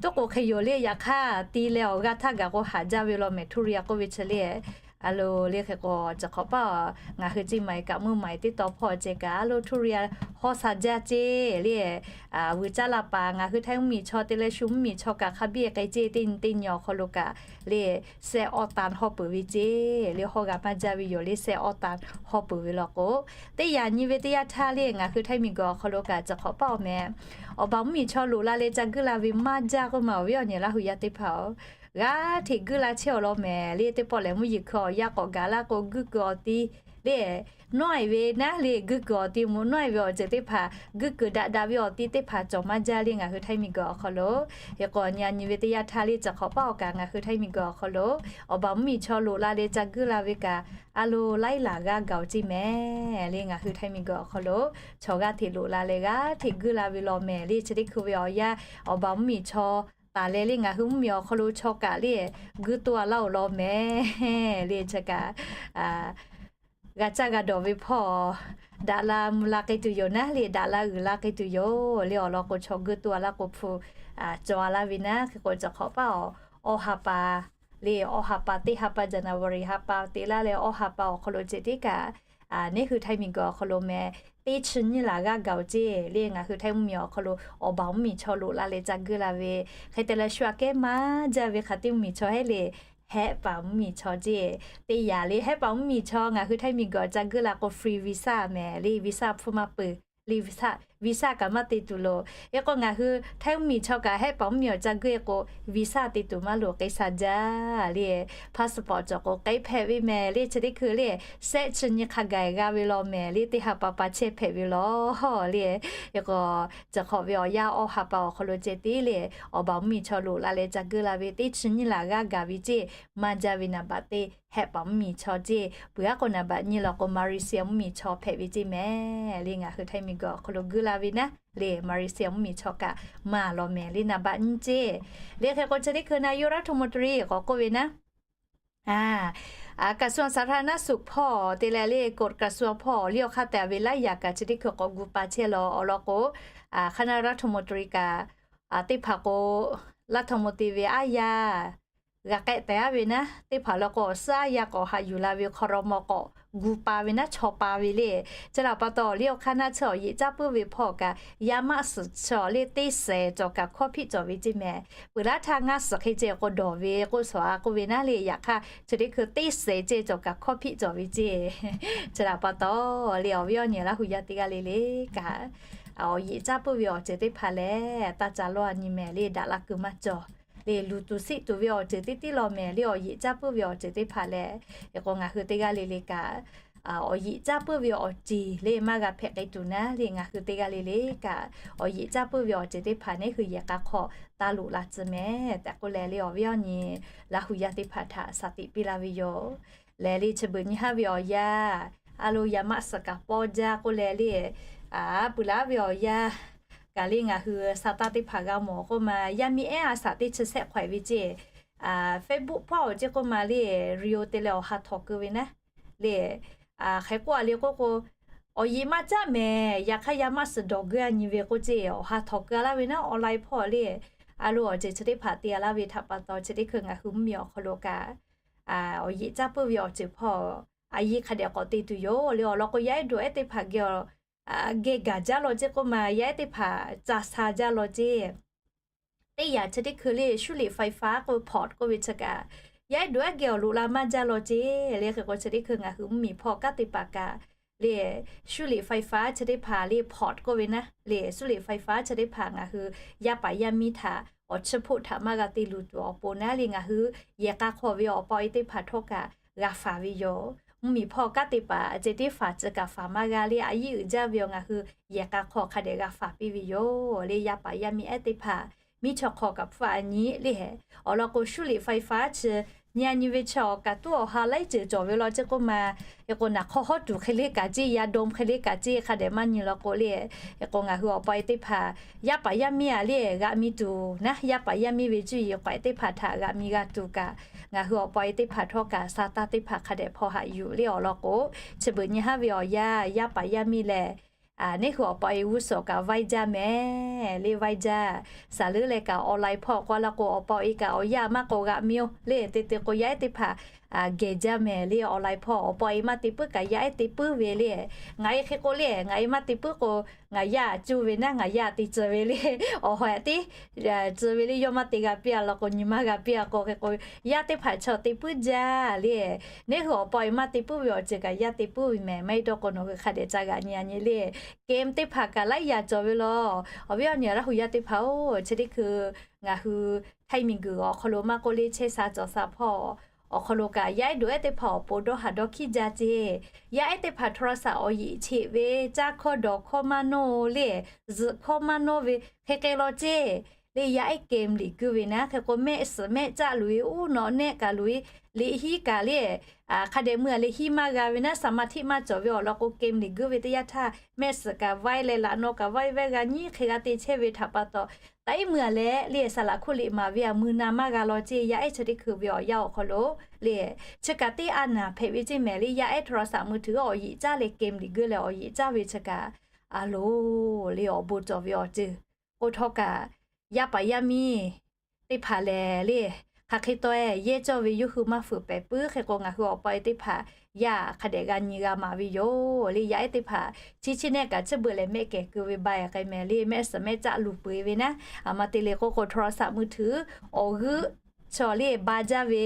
toˉ k'o hk'e yoˬ le. Yaꞈ hk'aˇ ti leh awˬ g'a htaˇ gaˬ k'o haˍ jaˇ ve law mehˍ ทุเรียน k'oˆ ve chi le. A lo, le hk'e k'o, chi hk'awꞈ paˇ ngaˬ hui ceˇ maˍ kaꞈ mvuhˇ maˍ teˇ taw hpawˇ ceh kaꞈ a lo ทุเรียน hawˉ sha jaˇ ceˇ le. Vuiˬ caˇ la paˍ ngaˬ hui Htaiˇ mvuhˇmiˬ chaw te leh shu mvuhˇmiˬ chaw kaꞈ hk'a biˇ k'ai ceˇ. Teˇ nyi teˇ nyi awˬ hk'aw lo kaꞈ le sehˆ awˇ ta hawˇ peuˬ ve ceˇ le. Hawˉ g'a maˇ jaˇ ve yoˬ le. Sehˆ awˇ ta hawˇ peuˬ ve law k'o, teˇ yaꞈ nyi ve teˇ yanˇ htaˇ le ngaˬ hui Htaiˇ miˬguiˬ awˬ hk'aw lo kaꞈ chi hk'awꞈ paˇ awˬ mehˍ awˬ baˬ mvuhˇmiˬ chaw loꞈ la leh ca guˇ la ve maˇ jaˇ k'oˆ ma awˬ viˉ awˬ nyi Laˇ hu yaˇ teˇ hpaˍ-oˬ, g'aˇ hteꞈ guˇ la chehˇ awˬ lawn mehˍ le. Teˇ pawˆ lehˬ mvuhˇ yeˬ hkui awˬ yanˇ k'awꞈ gaˬ laˇ k'o guˇ kuiˬ awˬ ti le nawˉ e ve naˉ le guˇ kuiˬ awˬ ti mvuhꞈ nawˉ e ve awˬ ceuˬ teˇ hpaˍ guˇ kuiˬ daꞈ daꞈ ve awˬ ti teˇ hpaˍ cawˬ maˇ jaˇ le ngaˬ hui Htaiˇ miˬguiˬ awˬ hk'aw lo. Hk'e k'o nyi a nyi ve teˇ yanˇ htaˇ le chi hk'awꞈ paˇ awˬ kaꞈ ngaˬ hui Htaiˇ miˬguiˬ awˬ hk'aw lo awˬ baˬ mvuhˇmiˬ chaw loꞈ la leh ca guˇ la ve kaꞈ a lo laiˉ laˬ g'aˇ gaˬ-oˬ ceˇ mehˍ le. Ngaˬ hui Htaiˇ miˬguiˬ awˬ hk'aw lo chaw g'aˇ hteꞈ loꞈ la leh g'aˇ hteꞈ guˇ la ve law mehˍ le. Chi teˇ hkui ve awˬ yanˇ awˬ baˬ mvuhˇmiˬ chaw taˍ leh le ngaˬ hui mvuhˇmiˬ awˬ hk'aw lo chaw kaꞈ le guiˇ toˇ a laˇ-oˬ law mehˍ le. Chi kaꞈ g'a caˇ g'a dawˬ ve hpawˇ daꞈ la mvuh la k'ai tuˬ yoˬ naˉ le, daꞈ la uiˍ la k'ai tuˬ yoˬ le. Awˬ lawn k'o chaw guiˇ toˇ a laˇ k'o hpu cawˬ a laˇ ve naˉ. Hk'e k'o chi hk'awꞈ paˇ awˬ, awˬ ha pa le, awˬ ha pa teˇ ha pa January ha pa te laˇ leh awˬ ha pa awˬ hk'aw lo ceh tiˉ kaꞈ, neˇ hui Htaiˇ miˬguiˬ awˬ hk'aw lo meh teˇ chi nyiˇ laˬ g'aˇ gaˬ-oˬ ceˇ le. Ngaˬ hui Htaiˇ mvuhˇmiˬ awˬ hk'aw lo awˬ baˬ mvuhˇmiˬ chaw loꞈ la leh ca geuˇ la ve, hk'e te leh shu aꞈ kehˉ maˇ jaˇ ve hk'aˬ teˇ mvuhˇmiˬ chaw hehˉ le, Hehˆ paˍ mvuhˇmiˬ chaw ceˇ. Teˇ yanˇ le Hehˆ paˍ mvuhˇmiˬ chaw ngaˬ hui Htaiˇ miˬguiˬ ca geuˇ la k'o free visa mehˍ le, visa hpfuhˇ maˇ peuˬ le, visa kaꞈ maˇ te tuˬ loˬ. Hk'e k'o ngaˬ hui Htaiˇ mvuhˇmiˬ chaw kaꞈ Hehˆ paˍ mvuhˇmiˬ awˬ ca geuˇ-e k'o visa te tuˬ maˇ loˬ, k'ai sha jaˇ le. Passport cawˬ k'o k'ai hpehꞈ ve mehˍ le. Chi teˇ hkui le shehˆ chi nyi hk'a gaˬ g'a ve law mehˍ le, teˇ ha pa pa chehˇ hpehꞈ ve law le. Hk'e k'o chi hk'awꞈ ve awˬ yanˇ awˬ ha pa awˬ hk'aw lo ceh tiˉ le awˬ baˬ mvuhˇmiˬ chaw loꞈ la leh ca geuˇ la ve teˇ chi nyiˇ laˬ g'aˇ gaˬ ve ceˇ. Maˇ jaˇ ve naˍ baꞈ teˇ Hehˆ paˍ mvuhˇmiˬ chaw ceˇ. Peuˬ aˉ k'o naˍ baꞈ nyiˇ law k'o Malaysia mvuhˇmiˬ chaw hpehꞈ ve ceˇ mehˍ le. Ngaˬ hui Htaiˇ miˬguiˬ awˬ hk'aw lo geuˇ la ve naˉ le Malaysia mvuhˇmiˬ chaw kaꞈ maˇ law mehˍ le, naˍ baꞈ nyiˇ ceˇ. Le hk'e k'o chi teˇ hkui naˍ yawˇ รัฐมนตรี k'awꞈ k'oˆ ve naˉ กระทรวงสาธารณสุข hpawˇ te leh le กฎกระทรวง hpawˇ le awˬ hk'aˇ tehꞈ ve laiˉ yaꞈ kaꞈ chi teˇ hkui k'awꞈ gu pa chehˇ law. Awˬ lawn k'o คณะรัฐมนตรี kaꞈ teˇ hpaˍ k'o รัฐมนตรี ve aˉ yaˇ g'a k'ehˆ tehꞈ aˉ ve naˉ, teˇ hpaˍ law k'o awˬ suhˉ aˉ yaˇ k'awꞈ haꞈ yuˬ la ve ครม. k'awꞈ gu pa ve naˉ, chaw pa ve le. Chi htaꞈ pa taw le awˬ hk'aˇ naˉ chi awˬ yeꞈ caˇ puiˉ ve hpawˇ kaꞈ yaˇ maˆ suhˍ chi awˬ le teˇ sehˍ cawˬ kaꞈ hkawˇ hpiˆ cawˬ ve ceˇ mehˍ. Peuˬ laˇ htaˇ ngaˇ suhˍ hk'e ceh k'o dawˬ ve k'oˆ shawˍ a k'oˆ ve naˉ le. Yaꞈ hk'aˇ chi teˇ hkui teˇ sehˍ ceh cawˬ kaꞈ hkawˇ hpiˆ cawˬ ve ceˇ. Chi htaꞈ pa taw le awˬ viˉ awˬ nyi Laˇ hu yaˇ teˇ g'aˇ le le kaꞈ awˬ yeꞈ caˇ puiˉ ve awˬ ceuˬ teˇ hpaˍ lehˬ taˇ ca lawˇ a nyi mehˍ le, daꞈ la kuiˬ maˇ cawˬ le. Luˬ tuˬ siˆ tuˬ ve awˬ ceuˬ teˇ tiˉ law mehˍ le. Awˬ yeꞈ caˇ puiˉ ve awˬ ceuˬ teˇ hpaˍ lehˬ, hk'e k'o ngaˬ hui teˇ g'aˇ le le kaꞈ awˬ yeꞈ caˇ puiˉ ve awˬ ceˬ le maˇ g'a hpehꞈ k'ai tuˬ naˉ le. Ngaˬ hui teˇ g'aˇ le le kaꞈ awˬ yeꞈ caˇ puiˉ ve awˬ ceuˬ teˇ hpaˍ neˇ hui yehˬ k'a hk'aw taˇ loꞈ la tcuh mehˍ tehꞈ k'oˆ leh le awˬ viˉ awˬ nyi Laˇ hu yaˇ teˇ hpaˍ htaꞈ shaˍ tiꞈ piˇ laˇ ve yoˬ. Lehˬ le chi beuꞈ nyi haˉ ve awˬ yanˇ a lo yaˇ maˆ suhˍ kaꞈ pawˇ jaˇ k'oˆ leh le, a puiˬ laˉ ve awˬ yanˇ kaꞈ le ngaˬ hui sa taˇ teˇ hpaˍ g'a mawˬ k'oˆ ma, yaˇ miˇ ehˉ a shaꞈ teˇ chi shehˆ hk'awehꞈ ve ceˇ. Facebook hpawˇ awˬ ceˇ k'oˆ ma le, Rio te leh awˬ ha htawnˍ keu ve naˉ le. Hk'e k'oˆ a le k'oˆ k'o, awˬ yeꞈ maˇ caˉ mehˍ. Yaꞈ hk'aˇ yaˇ maˆ suhˍ dawˬ geu a nyi ve k'oˆ ceˇ, awˬ ha htawnˍ keu a laˇ ve naˉ, online hpawˇ le. A lo awˬ ceuˬ chi teˇ hpaˍ te a laˇ ve htaꞈ pa taw chi teˇ hkui ngaˬ hui mvuhˇmiˬ awˬ hk'aw lo kaꞈ awˬ yeꞈ caˇ puiˉ ve awˬ ceuˬ hpawˇ a yiˇ hk'a dehꞈ k'awꞈ te tuˬ yoˬ le. Awˬ lawn k'o yaˇ ehˉ dawˬ ehˉ teˇ hpaˍ geh geh gaˬ jaˇ law ceˇ k'oˆ ma, yaˇ ehˉ teˇ hpaˍ ca sha jaˇ law ceˇ. Teˇ yanˇ chi teˇ hkui le 修理ไฟฟ้า k'oˆ ve ผ่อน k'oˆ ve chi kaꞈ yaˇ ehˉ dawˬ ehˉ geh awˬ loꞈ la maˇ jaˇ law ceˇ le. Hk'e k'o chi teˇ hkui ngaˬ hui mvuhˇmiˬ hpawˇ kanˉ te paˍ kaꞈ le 修理ไฟฟ้า chi teˇ hpaˍ le ผ่อน k'oˆ ve naˉ le 修理ไฟฟ้า chi teˇ hpaˍ ngaˬ hui yaˇ paˍ yaˇ miˇ htaꞈ awˬ chiˇ hpoˆ htaꞈ maˇ g'a te luˬ tuˬ awˬ pon naˉ le ngaˬ hui yehˬ k'a hk'aw ve awˬ pa awˬ e teˇ hpaˍ htawˇ kaꞈ g'a faˍ ve yoˬ. Mvuhˇmiˬ hpawˇ kanˉ te paˍ ceh tiˉ faˍ tcuh kaꞈ faˍ maˇ g'a le a yiˇ uiˍ jaˇ ve awˬ ngaˬ hui yehˬ k'a hk'aw hk'a dehꞈ g'a faˍ piˇ ve yoˬ le. Yaˇ paˍ yaˇ miˇ ehˉ teˇ hpaˍ miˇ chaw hk'aw kaꞈ hpfuhˇ a nyi le. Awˬ lawn k'o 修理ไฟฟ้า chi nyi a nyi ve chi awˬ kaꞈ tuˉ awˬ ha laiˉ ceuˬ cawˬ ve law ceˇ k'oˆ ma. Hk'e k'o naˬ hk'aw hawˉ tuˬ hk'e le kaꞈ ceˇ, yaˇ dawˇ hk'e le kaꞈ ceˇ, hk'a dehꞈ maˇ nyi law k'o le. Hk'e k'o ngaˬ hui awˬ pa awˬ e teˇ hpaˍ yaˇ paˍ yaˇ miˇ a le g'aꞈ mi tuˬ naˉ, yaˇ paˍ yaˇ miˇ ve cuˇ yiˍ k'awehꞈ teˇ hpaˍ htaꞈ g'aꞈ mi g'a tuˬ kaꞈ ngaˬ hui awˬ pa awˬ e teˇ hpaˍ htawˇ kaꞈ sa taˇ teˇ hpaˍ hk'a dehꞈ hpaw haꞈ yuˬ le. Awˬ lawn k'o chi beuꞈ nyi haˉ ve awˬ yanˇ yaˇ paˍ yaˇ miˇ lehˬ neˇ hui awˬ pa awˬ e g'uˇ suhˍ kaꞈ vaiˇ jaˇ mehˍ le. Vaiˇ jaˇ, saˍ leuˉ leh kaꞈ online hpawˇ k'oˆ laˇ k'o awˬ pa awˬ e kaꞈ awˬ yaˇ maˇ k'awꞈ g'aꞈ mi oˬ le. Te te k'o yaˇ ehˉ teˇ hpaˍ geh jaˇ mehˍ le. Online hpawˇ awˬ pa awˬ e maˇ te puiˉ kaꞈ yaˇ ehˉ te puiˉ ve le. Ngaˬ e hk'e k'o le ngaˬ e maˇ te puiˉ k'o ngaˬ yaˇ cuˇ ve naˉ ngaˬ yaˇ te tcuh ve le. Awˬ ha ehˉ teˇ tcuh ve le, yawˇ maˇ te g'a piˇ a law k'o nyi maˇ g'a piˇ a k'o hk'e k'o yaˇ teˇ hpaˍ chaw te puiˉ jaˇ le. Neˇ hui awˬ pa awˬ e maˇ te puiˉ ve awˬ ceuˬ kaꞈ yaˇ te puiˉ ve mehˍ. Maˇ heˆ dawˇ k'o nawˬ hui hk'a dehꞈ ca g'aꞈ nyi a nyi le. Game teˇ hpaˍ kaꞈ laiˉ yaꞈ cawˬ ve law. Awˬ viˉ awˬ nyi Laˇ hu yaˇ teˇ hpaˍ oˬ, chi teˇ hkui ngaˬ hui Htaiˇ miˬguiˬ awˬ hk'aw lo maˇ k'oˆ le chehˇ sha cawˬ sha hpawˇ awˬ hk'aw lo kaꞈ yaˇ ehˉ dawˬ ehˉ teˇ hpaˍ awˬ pon dawˇ haˍ dawˇ hkiˉ jaˇ ceˇ. Yaˇ ehˉ teˇ hpaˍ โทรศัพท์ awˬ yeꞈ cheꞈ ve caˇ hkawˇ dawˬ hkawˇ maˇ nawˇ le, zuhꞈ hkawˇ maˇ nawˇ ve hk'e k'ai law ceˇ. le yaˇ ehˉ เกม liꞈ guiˇ ve naˉ. Hk'e k'o mehˆ suhˍ mehˆ caˆ loꞈ e, uˉ nawꞈ nehˆ kaꞈ loꞈ e, liꞈ hiˉ kaꞈ le hk'a dehꞈ meuˇ a le hiˉ maˇ g'a ve naˉ, สมาธิ maˇ cawˬ ve awˬ lawn k'o เกม liꞈ guiˇ ve teˇ yanˇ htaˇ mehˆ suhˍ kaꞈ vaiˇ leh laꞈ naw kaꞈ vaiˇ vaiˇ g'a nyiˉ hk'e g'a te chehˇ ve htaꞈ pa taw, taˇ iˉ meuˇ a leh le saˍ laꞈ hkuˇ liꞈ maˍ ve a mui na maˇ g'a law ceˇ. Yaˇ ehˉ chi teˇ hkui ve awˬ yanˇ awˬ hk'aw lo le chi kaꞈ teˇ a naˍ hpehꞈ ve ceˇ mehˍ le. Yaˇ ehˉ โทรศัพท์มือถือ awˬ yeꞈ caˇ leh เกม liꞈ guiˇ leh awˬ yeꞈ caˇ ve chi kaꞈ a loˍ le awˬ bon cawˬ ve awˬ ceuˬ k'o htawˇ kaꞈ yaˇ paˍ yaˇ miˇ teˇ hpaˍ lehˬ le hk'aˬ hk'e taw e yehˇ cawˇ ve yawˇ hui maˇ fuiˍ pehˍ puiˉ. Hk'e k'o ngaˬ hui awˬ pa e teˇ hpaˍ yaˇ hk'a dehꞈ g'a nyi g'a maˍ ve yoˬ le. Yaˇ ehˉ teˇ hpaˍ chi chi nehˆ kaꞈ chi beuꞈ lehˬ mehˆ kehˬ keu ve ba e k'ai mehˍ le mehˆ suhˍ mehˆ caˆ loꞈ peu e ve naˉ. A ma te le k'o k'o โทรศัพท์มือถือ awˬ g'euˆ chaw le ba jaˇ ve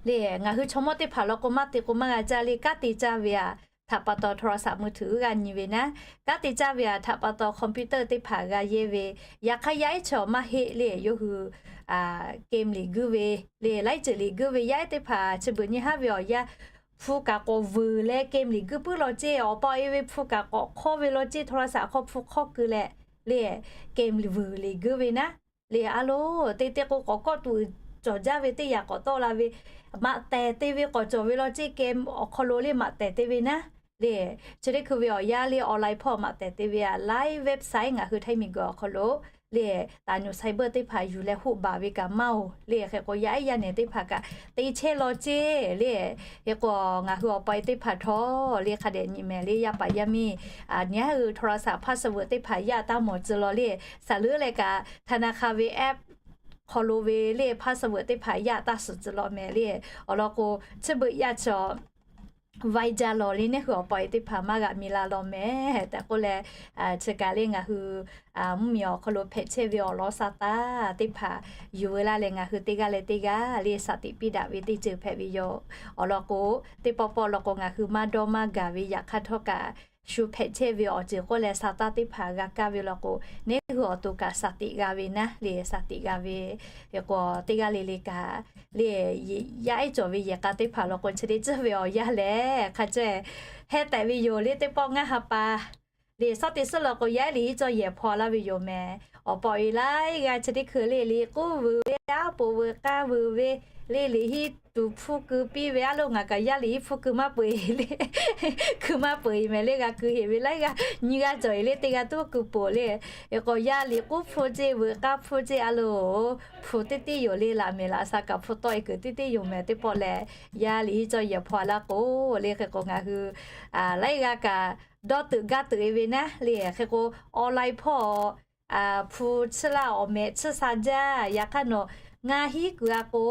le ngaˬ hui chaw mawˇ teˇ hpaˍ law k'o maˇ te k'o maˇ g'a caˇ le. Kanˉ te caˇ ve a htaꞈ pa taw โทรศัพท์มือถือ g'a nyi ve naˉ. Kanˉ te caˇ ve a htaꞈ pa taw คอมพิวเตอร์ teˇ hpaˍ g'a yehˇ ve, yaꞈ hk'aˇ yaˇ ehˉ chaw maˇ heˆ le yawˇ hui เกม liꞈ guiˇ ve le laiˉ ceuˬ liꞈ guiˇ ve. Yaˇ ehˉ teˇ hpaˍ chi beuꞈ nyi haˉ ve awˬ yanˇ hpu kaꞈ k'awꞈ vuiˬ leh เกม liꞈ guiˇ puiˉ law ceˇ. Awˬ pa awˬ e ve hpu kaꞈ k'awꞈ hk'awˇ ve law ceˇ. โทรศัพท์ hk'aw hpu hk'awˇ keu leh le เกม vuiˬ liꞈ guiˇ ve naˉ. Le a loˍ te te k'o k'awꞈ kawˆ tuˬ cawˬ jaˇ ve teˇ yanˇ k'awꞈ tawˆ la ve, maꞈ tehˬ te ve k'awꞈ cawˬ ve law ceˇ. เกม awˬ hk'aw lo le maꞈ tehˬ te ve naˉ. Le chi teˇ hkui ve awˬ yanˇ le online hpawˇ maꞈ tehˬ te ve a laiˉ website ngaˬ hui Htaiˇ miˬguiˬ awˬ hk'aw lo le taˍ nyuˬ cyber teˇ hpaˍ yuˬ leh hoˆ baˬ ve kaꞈ maˇ oˬ le. Hk'e k'o yaˇ ehˉ yaˇ nehˬ teˇ hpaˍ kaꞈ te chehˇ law ceˇ le. Hk'e k'o ngaˬ hui awˬ pa e teˇ hpaˍ htawˇ le hk'a dehꞈ nyi mehˍ le yaˇ paˍ yaˇ miˇ nyi haˉ hui โทรศัพท์ password teˇ hpaˍ yaˇ taˇ mawˬ tcuh law le. Saˍ leuˉ leh kaꞈ ธนาคาร ve app hk'aw lo ve le password teˇ hpaˍ yaˇ taˇ suhˍ tcuh law mehˍ le. Awˬ lawn k'o chi beuꞈ yaˇ chaw vaiˇ jaˇ law le neˇ hui awˬ pa e teˇ hpaˍ maˇ g'a mi la law mehˍ tehꞈ k'oˆ leh, chi kaꞈ le ngaˬ hui mvuhˇmiˬ awˬ hk'aw lo hpehꞈ chehˇ ve awˬ lawn sa taˇ teˇ hpaˍ yuˬ veu laˇ leh ngaˬ hui teˇ g'aˇ leh teˇ g'aˇ le สติ piˇ daꞈ ve teˇ ceuˬ hpehꞈ ve yoˬ. Awˬ lawn k'o teˇ pawˆ pawˆ law k'o ngaˬ hui maˇ dawˇ maˇ gaˬ ve yaꞈ hk'aˇ htawˇ kaꞈ shu hpehꞈ chehˇ ve awˬ ceuˬ k'oˆ leh sa taˇ teˇ hpaˍ g'a kaˇ ve law k'o, neˇ hui awˬ to kaꞈ สติ g'a ve naˉ le สติ g'a ve. Hk'e k'o teˇ g'aˇ le le kaꞈ le yaˇ ehˉ cawˬ ve yehˬ k'a teˇ hpaˍ law k'o chi teˇ ceuˬ ve awˬ yanˇ lehˬ hk'a caweh heh tehꞈ ve yoˬ le. Teˇ pawˆ ngaˇ ha pa le suhˉ teˇ suhˉ law k'o yaˇ ehˉ liꞈ hiˉ cawˇ yehˬ hpaw laˇ ve yoˬ mehˍ. Awˬ pa e laiˉ g'aˇ chi teˇ hkui le liꞈ k'uˉ vuiˬ ve, aˉ poꞈ vuiˬ k'a vuiˬ ve le liꞈ hiˉ tuˬ hpfuhˇ keu piˇ ve a loˍ. Ngaˬ kaꞈ yaˇ liꞈ hiˉ hpfuhˇ keu maˇ peu eˬ le, hkui maˇ peu eˬ mehˍ le g'a keu heˍ ve laiˉ g'aˇ nyiˇ g'aˇ cawˬ e le teˇ g'aˇ tuˉ keu poˬ le. Hk'e k'o yaˇ liꞈ k'uˉ hpfuhˇ ceˇ vuiˬ k'a hpfuhˇ ceˇ a loˍ, hpu teˇ tiˉ yoˬ le. Laꞈ mehˍ laꞈ sha kaꞈ hpu tawˆ e kuiˬ teˇ tiˉ yoˬ mehˍ. Teˇ pawˆ lehˬ yaˇ liꞈ hiˉ cawˇ yehˬ hpaw laˇ k'o le hk'e k'o ngaˬ hui laiˉ g'aˇ kaꞈ dawˇ teuꞈ gaˇ teuꞈ e ve naˉ le. Hk'e k'o online hpawˇ hpu tsuhˇ laˇ awˬ mehꞈ tsuhˇ sha jaˇ. Yaꞈ hk'aˇ nawˬ ngaˇ hinˉ kuiˬ a k'o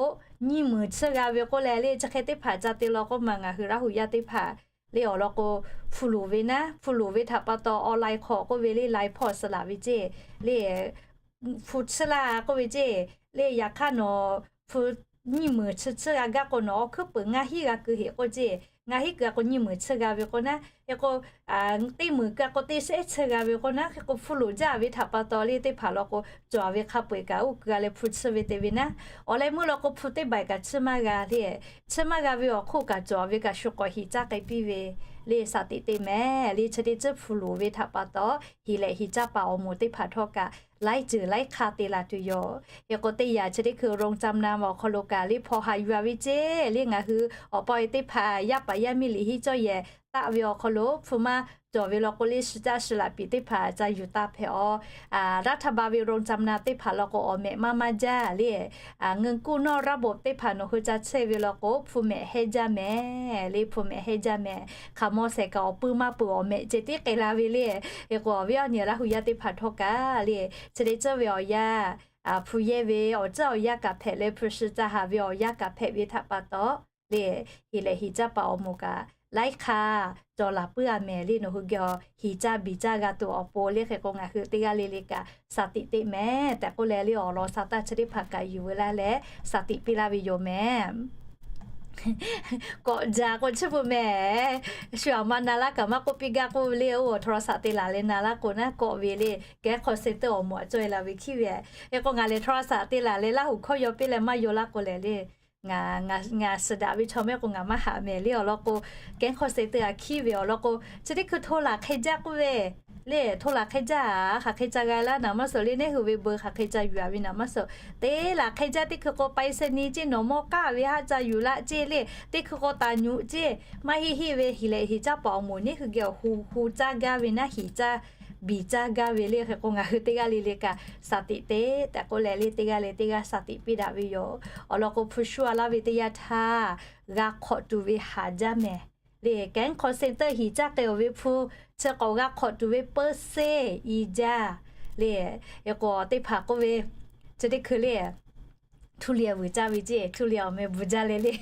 nyiˇ meunˍ tsuhˇ g'a ve k'oˆ leh le chi hk'e teˇ hpaˍ ca te law k'oˆ ma ngaˬ hui Laˇ huˍ yaˇ teˇ hpaˍ le awˬ lawn k'o hpu loˍ ve naˉ. Hpu loˍ ve htaꞈ pa taw online hk'aw k'oˆ ve le lai hpawˇ suh laˬ ve ceˇ le hpu tsuhˇ laˇ k'oˆ ve ceˇ le. Yaꞈ hk'aˇ nawˬ hpu nyiˇ meunˍ chi tsuhˇ g'a gaˇ k'o nawˬ awˬ hkuiˉ peuˬ ngaˇ hinˉ g'a keu heˍ k'oˆ ceˇ. Ngaˇ hinˉ kuiˬ a k'o nyiˇ meunˍ tsuhˇ g'a ve k'o naˉ. Hk'e k'o teˇ meunˍ kuiˬ a k'o teˇ shehˉ tsuhˇ g'a ve k'o naˉ. Hk'e k'o hpu loˍ jaˇ ve htaꞈ pa taw le teˇ hpaˍ law k'o cawˬ ve hk'a peu eˬ kaꞈ oˇ keu a leh hpu tsuhˇ ve te ve naˉ. Awˬ leh meuˇ law k'o hpu teˇ baiˬ kaꞈ tsuhˇ maˇ g'a le, tsuhˇ maˇ g'a ve awˬ hk'oˆ kaꞈ cawˬ ve kaꞈ shu k'awꞈ heˍ caˇ k'ai piˇ ve le สติ te mehˍ le. Chi teˇ ceuˬ hpu loˍ ve htaꞈ pa taw heˍ lehꞈ heˍ caˇ paˍ awˬ moˍ teˇ hpaˍ htawˇ kaꞈ laiˉ ceuˬ laiˉ hk'aˇ te la tuˬ yoˬ. Hk'e k'o teˇ yanˇ chi teˇ hkui โรงจำนำ awˬ hk'aw lo kaꞈ le hpaw haꞈ yuˬ a ve ceˇ le ngaˬ hui awˬ pa e teˇ hpaˍ yaˇ paˍ yaˇ miˇ liꞈ hiˉ cawˇ yehˬ taˆ ve awˬ hk'aw lo hpu maˇ cawˬ ve law k'o le shi caˇ shi laꞈ piˍ teˇ hpaˍ ca yuˬ taˇ hpehꞈ awˬ รัฐบาล ve โรงจำนำ teˇ hpaˍ law k'o awˬ mehꞈ maˇ maˇ jaˇ le. เงินกู้นอกระบบ teˇ hpaˍ nawˬ hui ca chehˇ ve law k'o hpu mehꞈ hehnˇ jaˇ mehˍ le. Hpu mehꞈ hehnˇ jaˇ mehˍ. Hk'aˬ mawˇ shehˍ kaꞈ awˬ puiˉ maˇ peuˬ awˬ mehꞈ ceh tiˉ k'ai la ve le. Hk'e k'o awˬ viˉ awˬ nyi Laˇ huˍ yaˇ teˇ hpaˍ htawˇ kaꞈ le chi teˇ ceuˬ ve awˬ yanˇ hpu yehˇ ve awˬ ceuˬ awˬ yanˇ kaꞈ hpehꞈ leh hpu shi ca haˍ ve awˬ yanˇ kaꞈ hpehꞈ ve htaꞈ pa taw le heˍ lehꞈ heˍ caˇ paˍ awˬ moˍ kaꞈ laiˉ hk'aˇ cawˬ laˬ puiˉ a mehˍ le. Nawˬ hui geh heˍ caˇ biˬ caˇ g'a tuˬ awˬ pon le hk'e k'o ngaˬ hui teˇ g'aˇ le le kaꞈ สติ te mehˍ tehꞈ k'oˆ leh le awˬ lawn sa taˇ chi teˇ hpaˍ kaꞈ yuˬ veu laˇ leh สติ piˇ laˇ ve yoˬ mehˍ. Kawꞈ jaˇ k'o chi beuꞈ mehˍ. Shu aˬ ma na laˇ kaꞈ maˇ k'oˆ piˇ gaˇ k'oˆ ve le. Oˇ โทรศัพท์ te laˬ leh na laˇ k'o naˉ kawˆ ve le. แก๊ง call center awˬ moˍ a cawˇ e la ve hkiˉ ve. Hk'e k'o ngaˬ lehˬ โทรศัพท์ te laˬ leh Laˇ huˍ hkawˇ yaw piˇ leh maˇ yaw laˇ k'o lehˬ le ngaˬ suhˍ daꞈ ve chaw mehˆ k'o ngaˬ maˇ haꞈ mehˍ le. Awˬ lawn k'o แก๊ง call center a hkiˉ ve awˬ lawn k'o chi teˇ hkui โทร laˬ hk'e jaˇ k'oˆ ve le hto laˬ hk'e jaˇ, hk'aˬ hk'e ca g'a laˇ naˍ maˇ suhˍ le, neˇ hui ve beu hk'aˬ hk'e ca yuˬ a ve naˍ maˇ suhˍ. Te laˬ hk'e jaˇ, teˇ hkui k'o pai se ni ceˇ nawˬ mawˇ k'aˇ ve haˆ ca yuˬ laˇ ceˇ le, teˇ hkui k'o taˍ nyuꞈ ceˇ. Maˇ heˆ heˆ ve hiˍ lehˬ hiˍ caˇ paˍ awˬ moˍ neˇ hui geh awˬ hu hu caˇ gaˇ ve naˉ, hiˍ caˇ biˬ caˇ gaˇ ve le. Hk'e k'o ngaˬ hui teˇ g'aˇ le le kaꞈ saˍ tiꞈ te tehꞈ k'oˆ leh le, teˇ g'aˇ leh teˇ g'aˇ saˍ tiꞈ piˇ daꞈ ve yoˬ. Awˬ lawn k'o, hpu shuˇ a laˇ ve teˇ yanˇ htaˇ g'a hk'awꞈ tuˬ ve haˍ jaˇ mehˍ le. K'ehˉ hk'aw center hiˍ caˇ k'ai-oˬ ve hpu chi k'awꞈ g'a hk'awꞈ tuˬ ve peuˇ seˇ i jaˇ le. Hk'e k'o teˇ hpaˍ k'oˆ ve, chi teˇ hkui le ทุเรียน vuiˬ caˇ ve ceˇ, ทุเรียน awˬ meh bvuhˬ jaˇ le le.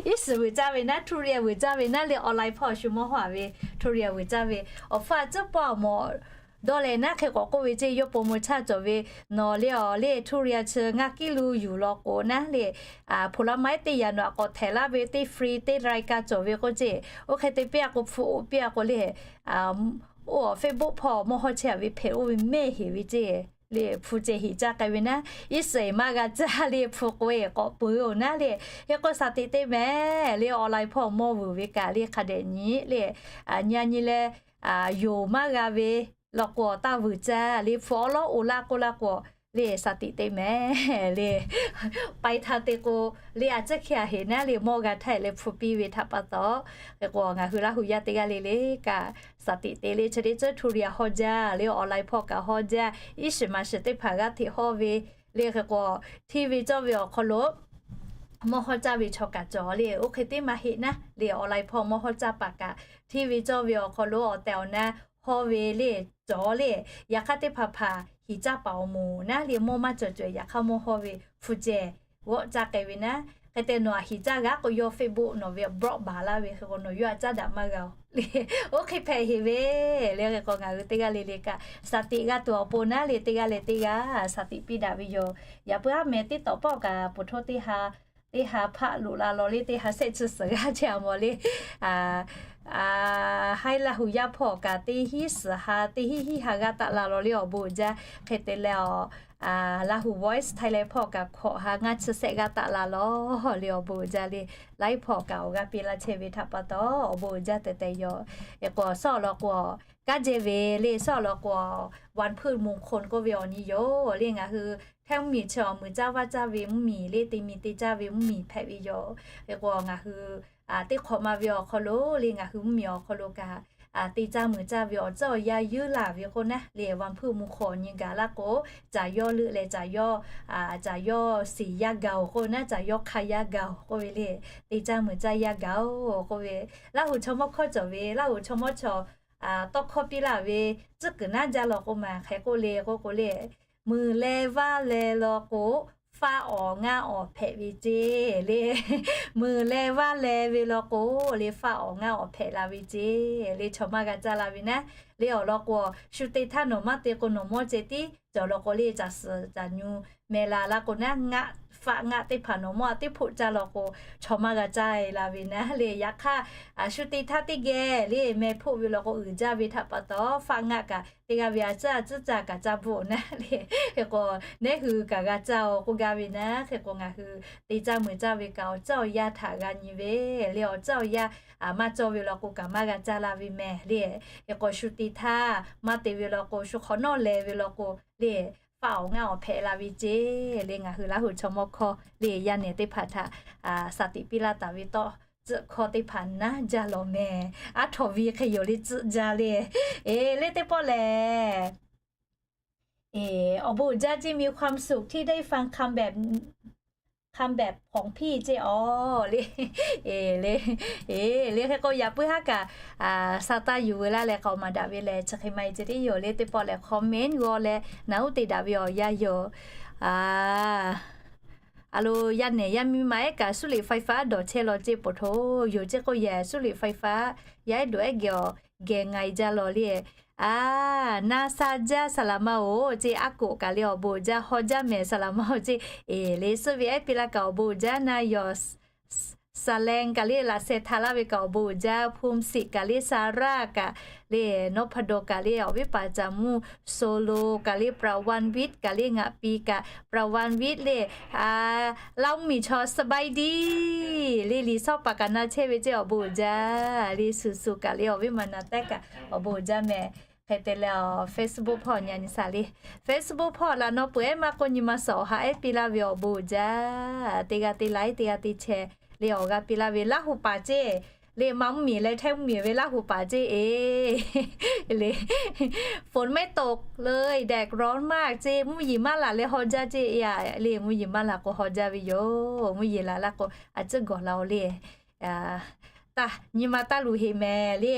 Iˉ shiˍ vuiˬ caˇ ve naˉ, ทุเรียน vuiˬ caˇ ve naˉ le, online hpawˇ shu mawˇ hawˉ a ve ทุเรียน vuiˬ caˇ ve awˬ hpfuhˇ a tcuhˉ pawˆ a mawˬ dawˇ leh naˉ. Hk'e k'awꞈ k'oˆ ve ceˇ, yawˇ paw maw chaˇ cawˬ ve, nawˬ le awˬ le ทุเรียน chi ngaˇ kiˉ lu yuˬ law k'o naˉ le, hpu laˇ maiˉ teˇ yanˇ nawˬ aꞈ k'awꞈ htehꞈ laˇ ve teˇ free teˇ รายการ cawˬ ve k'oˆ ceˇ. Oˇ hk'e te piˇ a k'o, hpu oꞈ piˇ a k'o le, oˇ awˬ Facebook hpawˇ mawˇ hawˉ chehˇ a ve hpehꞈ oˇ ve mehˇ heˍ ve ceˇ le. Hpu ceh hiˍ caˇ k'ai ve naˉ, iˉ shiˍ maˇ g'a caˇ le, hpu k'o-e k'awꞈ peuˬ-oˬ naˉ le. Hk'e k'o saˍ tiꞈ te mehˍ le, online hpawˇ mawˇ vuiˬ ve kaꞈ le hk'a dehꞈ nyi le, nyi a nyi leh, yonˍ maˇ g'a ve law k'o taˇ vuiˬ caˇ le, hpu awˉ lawˉ oˇ laˇ k'oˆ laˇ k'o le saˍ tiꞈ te mehˍ le. Pai htaˇ te k'o le, a ciˉ hkiˇ a heˍ naˉ le, mawˇ g'a htaˇ leh hpu piˇ ve htaꞈ pa taw. Hk'e k'o ngaˬ hui Laˇ hu yaˇ teˇ g'aˇ le le kaꞈ saˍ tiꞈ te le, chi teˇ ceuˬ ทุเรียน hawˇ jaˇ le, online hpawˇ kaꞈ hawˇ jaˇ, iˉ shiˍ maˍ shiˍ teˇ hpaˍ g'aˇ hteꞈ hawˇ ve le. Hk'e k'o hteˇ ve cawˇ ve awˬ hk'aw lo mawˇ hawˉ caˇ ve chaw kaꞈ cawˬ le, oˇ hk'e teˇ maˇ heˆ naˉ le, online hpawˇ mawˇ hawˉ caˇ paˍ kaꞈ hteˇ ve cawˇ ve awˬ hk'aw lo awˬ tehˬ awˬ na hawˇ ve le cawˬ le. Yaꞈ hk'aˇ teˇ hpaˍ hpaˍ hiˍ caˇ paˍ awˬ moˍ naˉ le, mawˇ maˇ cawˬ cawehˬ yaꞈ hk'aˇ mawˇ hawˇ ve hpu ceh g'awˆ caˇ k'ai ve naˉ. Hk'e te nawˬ aꞈ hiˍ caˇ g'a k'o, yawˇ Facebook nawˬ ve block baˬ laˇ ve hk'e k'o nawˬ yawˇ aꞈ caˉ daꞈ maˇ g'a-oˬ le. Oˇ hk'e hpehꞈ heˍ ve le. Hk'e k'o ngaˬ hui teˇ g'aˇ le le kaꞈ saˍ tiꞈ g'a tuˬ awˬ pon naˉ le, teˇ g'aˇ leh teˇ g'aˇ saˍ tiꞈ piˇ daꞈ ve yoˬ. Yaꞈ puiˉ haˉ meh teˇ tawˍ pawˆ kaꞈ poˬ htoˇ teˇ ha, teˇ ha hpaˆ loꞈ la law le, teˇ ha shehˆ chi suhˍ g'aˇ chehˇ a mawˬ le. Haiˉ Laˇ hu yaˇ hpawˇ kaꞈ teˇ hiˉ suhˍ ha, teˇ hiˉ hiˉ ha g'aˇ taˆ la law le awˬ bon uiˍ jaˇ. Hk'e te leh awˬ Laˇ hu Voice Thailand hpawˇ kaꞈ hkawꞈ ha ngaˇ chi shehˆ g'aˇ taˆ la law le awˬ bon uiˍ jaˇ le. Laiˉ hpawˇ kaꞈ awˬ g'aˇ piˇ laˇ chehˇ ve htaꞈ pa taw awˬ bon uiˍ jaˇ tehꞈ tehꞈ yoˬ. Hk'e k'o sawˉ law k'o kaˉ jehˇ ve le, sawˉ law k'o วันพฤหัสมงคล k'oˆ ve awˬ nyi yoˬ le. Ngaˬ hui hteˇ mvuhˇmiˬ chi awˬ muiˬ caˇ vaˇ caˇ ve mvuhˇmiˬ le, te miˬ te caˇ ve mvuhˇmiˬ hpehꞈ ve yoˬ. Hk'e k'o ngaˬ hui teˇ hk'awꞈ ma ve awˬ hk'aw lo le, ngaˬ hui mvuhˇmiˬ awˬ hk'aw lo kaꞈ te caˇ muiˬ caˇ ve awˬ tcuhˉ awˬ yaˇ yuˇ laˬ ve k'oˆ naˉ le, วันพฤหัสมงคล awˬ nyi gaˬ laˇ k'o, caˬ yawˇ leuˆ leh caˬ yawˇ, caˬ yawˇ shiˍ yaˇ gaˬ-oˬ k'oˆ ve naˉ, caˬ yawˇ hk'a yaˇ gaˬ-oˬ k'oˆ ve le, te caˇ muiˬ caˇ yaˇ gaˬ-oˬ k'oˆ ve, Laˇ hu chaw mawˇ hkawˇ cawˬ ve, Laˇ hu chaw mawˇ chaw tawˇ hkawˇ piˇ laˇ ve tcuhˉ kuiˬ naˉ jaˇ law k'o maˬ hk'e k'oˆ le k'oˆ k'o le, muiˬ leh vaˇ leh law k'o, faˆ awˬ ngaˆ awˬ hpehꞈ ve ceˇ le. Muiˬ leh vaˇ leh ve law k'o le, faˆ awˬ ngaˆ awˬ hpehꞈ la ve ceˇ le. Chaw maˇ g'a caˇ la ve naˉ le. Awˬ lawn k'o, shu te htaˇ nawˬ maˇ te k'o nawˬ mawˇ ceh tiˉ cawˬ law k'o le, caˬ suhˍ caˬ nyu meh la laˇ k'o naˉ, ngaˆ faˆ ngaˆ teˇ hpaˍ nawˬ mawˇ a teˇ hpoˆ caˇ law k'o, chaw maˇ g'a caˇ la ve naˉ le. Yaꞈ hk'aˇ shu te htaˇ teˇ geh le meh hpoˆ ve law k'o, uiˍ jaˇ ve htaꞈ pa taw, faˆ ngaˆ kaꞈ teˇ g'aˇ ve a tcuhˉ a tcuhˉ caˇ kaꞈ caˇ bvuhꞈ naˉ le. Hk'e k'o, neˉ hui kaꞈ g'a caˇ-oˬ k'oˆ gaˇ ve naˉ. Hk'e k'o ngaˬ hui te caˇ muiˬ caˇ ve kaꞈ awˬ tcuhˉ awˬ yaˇ htaꞈ g'a nyi ve le. Awˬ tcuhˉ awˬ yaˇ maˇ cawˇ ve law k'o kaꞈ maˇ g'a caˇ la ve mehˍ le. Hk'e k'o shu te htaˇ maˇ te ve law k'o, shu hk'awꞈ nawˉ leh ve law k'o le, faˆ awˬ ngaˆ awˬ hpehꞈ la ve ceˇ le. Ngaˬ hui Laˇ hu chaw mawˇ hkawˇ le yaˇ nehˬ teˇ hpaˍ htaꞈ saˍ tiꞈ piˇ laˇ taˍ ve tawˇ, tcuhˆ hkawˇ teˇ hpaˍ naˉ jaˇ law mehˍ. Aˉ htawnˍ ve hk'e yoˬ le tcuhˆ jaˇ le. Eˬ, le teˇ pawˆ lehˬ, awˬ bon uiˍ jaˇ ceˇ, มีความสุขที่ได้ฟังคำแบบ คำแบบของพี่ ceˇ awˬ le. Eˬ le, eˬ le, hk'e k'o yaꞈ puiˉ haˉ kaꞈ sa taˇ yuˬ veu laˇ leh k'awꞈ maˍ daꞈ ve lehˬ, chi hk'e maˇ heˆ ceˇ teˇ yoˬ le. Teˇ pawˆ lehˬ comment g'aw leh naˬ uˉ te daꞈ ve awˬ yanˇ yoˬ. A lo, yaˇ nehˬ yaˇ miˇ ma ehˉ kaꞈ súꞈ liꞈ ไฟฟ้า dawˬ chehˇ law ceˇ poˬ htoˬ yoˬ ceˇ k'oˆ yehˬ súꞈ liꞈ ไฟฟ้า yaˇ ehˉ dawˬ ehˉ geh awˬ geh nga e jaˇ law le. A, na sa jaˇ saˍ laˍ ma-oˬ ceˇ, aˉ k'oꞈ kaꞈ le awˬ bon uiˍ jaˇ haw jaˇ mehˍ saˍ laˍ ma-oˬ ceˇ. Eˬ le, suhˆ ve ehˉ piˇ laˇ kaꞈ awˬ bon uiˍ jaˇ na yawˬ, Saˍ leh kaꞈ le laꞈ sheh htaꞈ laˇ ve kaꞈ awˬ bon uiˍ jaˇ, Hpu siꞈ kaꞈ le Saˍraˆ kaꞈ le Nawˉ hpa dawˬ kaꞈ le awˬ viˉ paˍ caˍ mvuhˇ Solo kaꞈ le Praˍ vaˇ viˉ kaꞈ le ngaˬ pi kaꞈ Praˍ vaˇ viˉ le, a, Laˇ mvuhˇmiˬ chaw สบายดี le liꞈ shawˉ paˍ kaꞈ na chehˇ ve ceˇ awˬ bon uiˍ jaˇ le, Suˍ suˍ kaꞈ le awˬ viˉ ma na tehˉ kaꞈ awˬ bon uiˍ jaˇ mehˍ. Hk'e te leh, Facebook hpawˇ nyi nyi shaˍ le. Facebook hpawˇ laꞈ naw peuˬ ehˉ maˇ k'oˆ, nyi ma suhˍ awˬ ha ehˉ piˇ laˇ ve awˬ bon uiˍ jaˇ. Teˇ g'aˇ te like, teˇ g'aˇ te share le awˬ g'aˇ piˇ laˇ ve Laˇ huˍ paˍ ceˇ le. Ma mvuhˇ miˬ leh hteˇ mvuhˇ miˬ ve Laˇ huˍ paˍ ceˇ e le. ฝนไม่ตกเลย แดดร้อนมาก ceˇ, mvuhˇ yeˬ maˇ laˬ leh haw jaˇ ceˇ e le. Mvuhˇ yeˬ maˇ laˬ k'o haw jaˇ ve yoˬ. Mvuhˇ yeˬ laˬ laˇ k'o a ciˉ gawˬ la-o le. Taˇ nyi ma taˇ luˬ heˆ mehˍ le.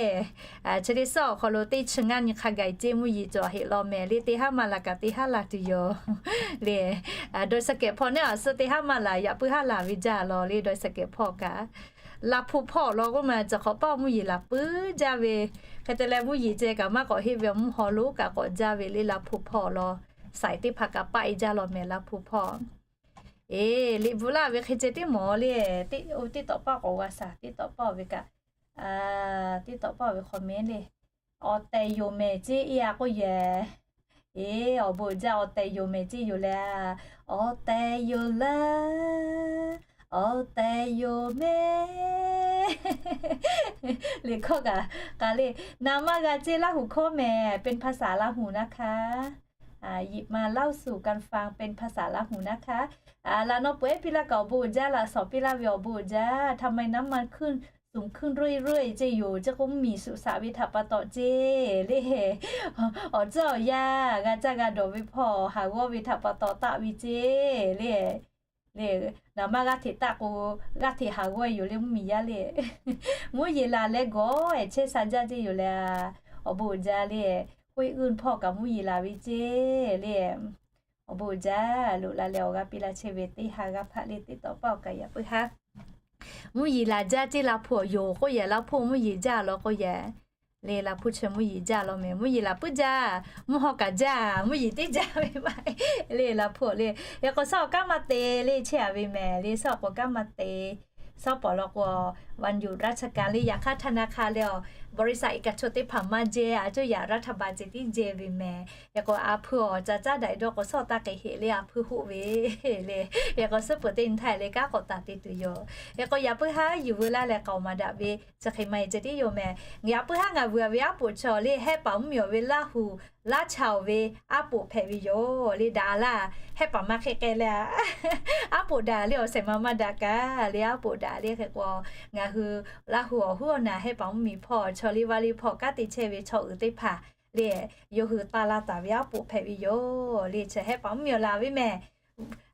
Chi teˇ suhˉ awˬ hk'aw lo teˇ chi ngaˇ nyi hk'a gaˬ ceˇ mvuhˇ yeˬ cawˬ heˆ law mehˍ le. Teˇ haˉ maˇ laˬ kaꞈ teˇ haˉ laˬ tuˬ yoˬ le. Dawˇ sha kehˬ hpawˇ neˉ awˬ suhˉ teˇ haˉ maˇ laˬ, yaꞈ puiˉ haˉ laˬ ve jaˇ law le. Dawˇ sha kehˬ hpawˇ kaꞈ Laˇ hpu hpawˇ law k'oˆ ma, cawˬ hk'awꞈ paˇ mvuhˇ yeˬ laˬ puiˉ jaˇ ve. Hk'e te leh mvuhˇ yeˬ ceh kaꞈ maˇ k'awꞈ heˆ ve, mvuhˇ haw lonˉ kaꞈ k'awꞈ jaˇ ve le. Laˇ hpu hpawˇ law saiˍ teˇ hpaˍ kaꞈ paˆ e jaˇ law mehˍ Laˇ hpu hpawˇ. Eˬ, liꞈ bvuhꞈ laˇ ve hk'e ceh tiˉ mawˬ le. TikTok paˇ k'awꞈ g'a shaˍ, TikTok paˇ ve kaꞈ, TikTok paˇ ve hk'aw mehˍ le. Awˬ tehˬ yoˬ mehˍ ceˇ e a k'oˆ yehˬ. Eˬ, awˬ bon uiˍ jaˇ, awˬ tehˬ yoˬ mehˍ ceˇ yoˬ le. Awˬ tehˬ yoˬ laˇ, awˬ tehˬ yoˬ mehˍ. Liꞈ hkawˇ kaꞈ k'a le, naˍ maˇ g'a ceˇ Laˇ huˍ hkawˇ mehˍ, เป็นภาษาลาหูนะคะ หยิบมาเล่าสู่กันฟัง เป็นภาษาลาหูนะคะ. Laꞈ naw peuˬ ehˉ piˇ laˇ kaꞈ awˬ bon uiˍ jaˇ, laꞈ shawnˍ piˇ laˇ ve awˬ bon uiˍ jaˇ. ทำไมน้ำมันขึ้น สูงขึ้นเรื่อยๆ ceˇ yoˬ. Chi k'o mvuhˇ miˬ shuˍ shaꞈ ve htaꞈ pa taw ceˇ le. Awˬ tcuhˉ awˬ yanˇ g'a caˇ g'a dawˬ ve hpawˇ haˍ g'awˇ ve htaꞈ pa taw taˆ ve ceˇ le. Le, naˍ maˇ g'aˇ hteꞈ taˆ k'o, g'aˇ hteꞈ haˍ g'awˇ e yoˬ le mvuhˇ miˬ yaˇ le. Mvuhˇ yeˬ laˬ leh gawˬ ehˉ chehˇ sha jaˇ ceˇ yoˬ le. Awˬ bon uiˍ jaˇ le. K'oˆ e g'uˇ hpawˇ kaꞈ mvuhˇ yeˬ laˬ ve ceˇ le. Awˬ bon uiˍ jaˇ, loꞈ la leh awˬ g'aˇ piˇ laˇ chehˇ ve teˇ ha g'aˇ hpaˆ le. TikTok paˇ awˬ kaꞈ yaꞈ puiˉ haˉ mvuhˇ yeˬ laˬ jaˇ ceˇ. Laˇ hpu awˬ yoˬ k'oˆ yehˬ, Laˇ hpu mvuhˇ yeˬ jaˇ law k'oˆ yehˬ. Le Laˇ hpu chi mvuhˇ yeˬ jaˇ law mehˍ. Mvuhˇ yeˬ laˬ puiˉ jaˇ, mvuhˇ haw kaꞈ jaˇ, mvuhˇ yeˬ teˇ jaˇ ve maˇ le. Laˇ hpu le. Yaꞈ k'o shaˉ awˬ kanˉ maˇ te le chehˇ a ve mehˍ le. Shaˉ awˬ k'o kanˉ maˇ te. Shaˉ pawˍ law k'o,วันหยุดราชการ le, yaꞈ hk'aˇ ธนาคาร le awˬ บริษัท เอกชน teˇ hpaˍ maˇ jehˇ, a coˇ yaꞈ รัฐบาล ceh tiˉ jehˇ ve mehˍ. Yaꞈ k'o a hpu awˬ ca caˉ daꞈ dawˇ k'o shaˉ taˇ k'ai heˆ le, a hpu hoˆ ve le. Yaꞈ k'o suhˉ peuˬ teˇ nyi htaˇ le kanˉ k'awꞈ taˍ te tuˬ yoˬ. Yaꞈ k'o yaꞈ puiˉ haˉ yuˬ veu laˇ leh k'aoˍ maˍ daꞈ ve chi hk'e maˇ heˆ ceh tiˉ yoˬ mehˍ. Yaꞈ puiˉ haˉ ngaˬ vuiˬ a ve aˉ poꞈ chaw le Hehˆ paˍ mvuhˇ miˬ awˬ ve Laˇ huˍ laˇ chaw ve aˉ poꞈ hpehꞈ ve yoˬ le. Daꞈ laˇ, Hehˆ paˍ maˇ hk'e k'ai le. Aˉ poꞈ daꞈ le awˬ shehˍ ma maˇ daꞈ kaꞈ le, aˉ poꞈ daꞈ le. Hk'e k'o ngaˬ hui Laˇ huˍ awˬ huˉ awˬ naˍ Hehˆ paˍ mvuhˇ miˬ hpawˇ chaw liˇ vaˇ liˇ hpawˇ kanˉ te chehˇ ve chaw uiˍ teˇ hpaˍ le, yawˇ hui taˇ laˇ taˍ ve aˉ poꞈ hpehꞈ ve yoˬ le. Chi Hehˆ paˍ mvuhˇ miˬ awˬ laˬ ve mehˍ.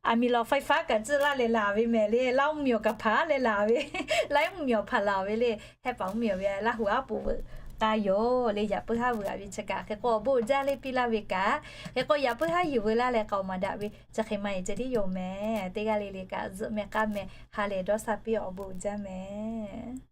Aˬ miˍ lawˬ ไฟฟ้า kaꞈ tcuhˆ laˇ leh laˬ ve mehˍ le. Laˇ mvuhˇ miˬ awˬ kaꞈ hpaˍ leh laˬ ve, Laˇ mvuhˇ miˬ awˬ hpaˍ laˬ ve le. Hehˆ paˍ mvuhˇ miˬ awˬ ve Laˇ huˍ aˉ poꞈ veuꞈ k'ai yoˬ le. Yaꞈ puiˉ haˉ vuiˬ a ve chi kaꞈ hk'e k'o awˬ bon uiˍ jaˇ le piˇ laˇ ve kaꞈ. Hk'e k'o yaꞈ puiˉ haˉ yuˬ veu laˇ leh k'aoˍ maˍ daꞈ ve chi hk'e maˇ heˆ ceh tiˉ yoˬ mehˍ. Teˇ g'aˇ le le kaꞈ zuhꞈ meh k'aˇ meh ha lehˬ dawˇ sha piˇ awˬ bon uiˍ jaˇ mehˍ.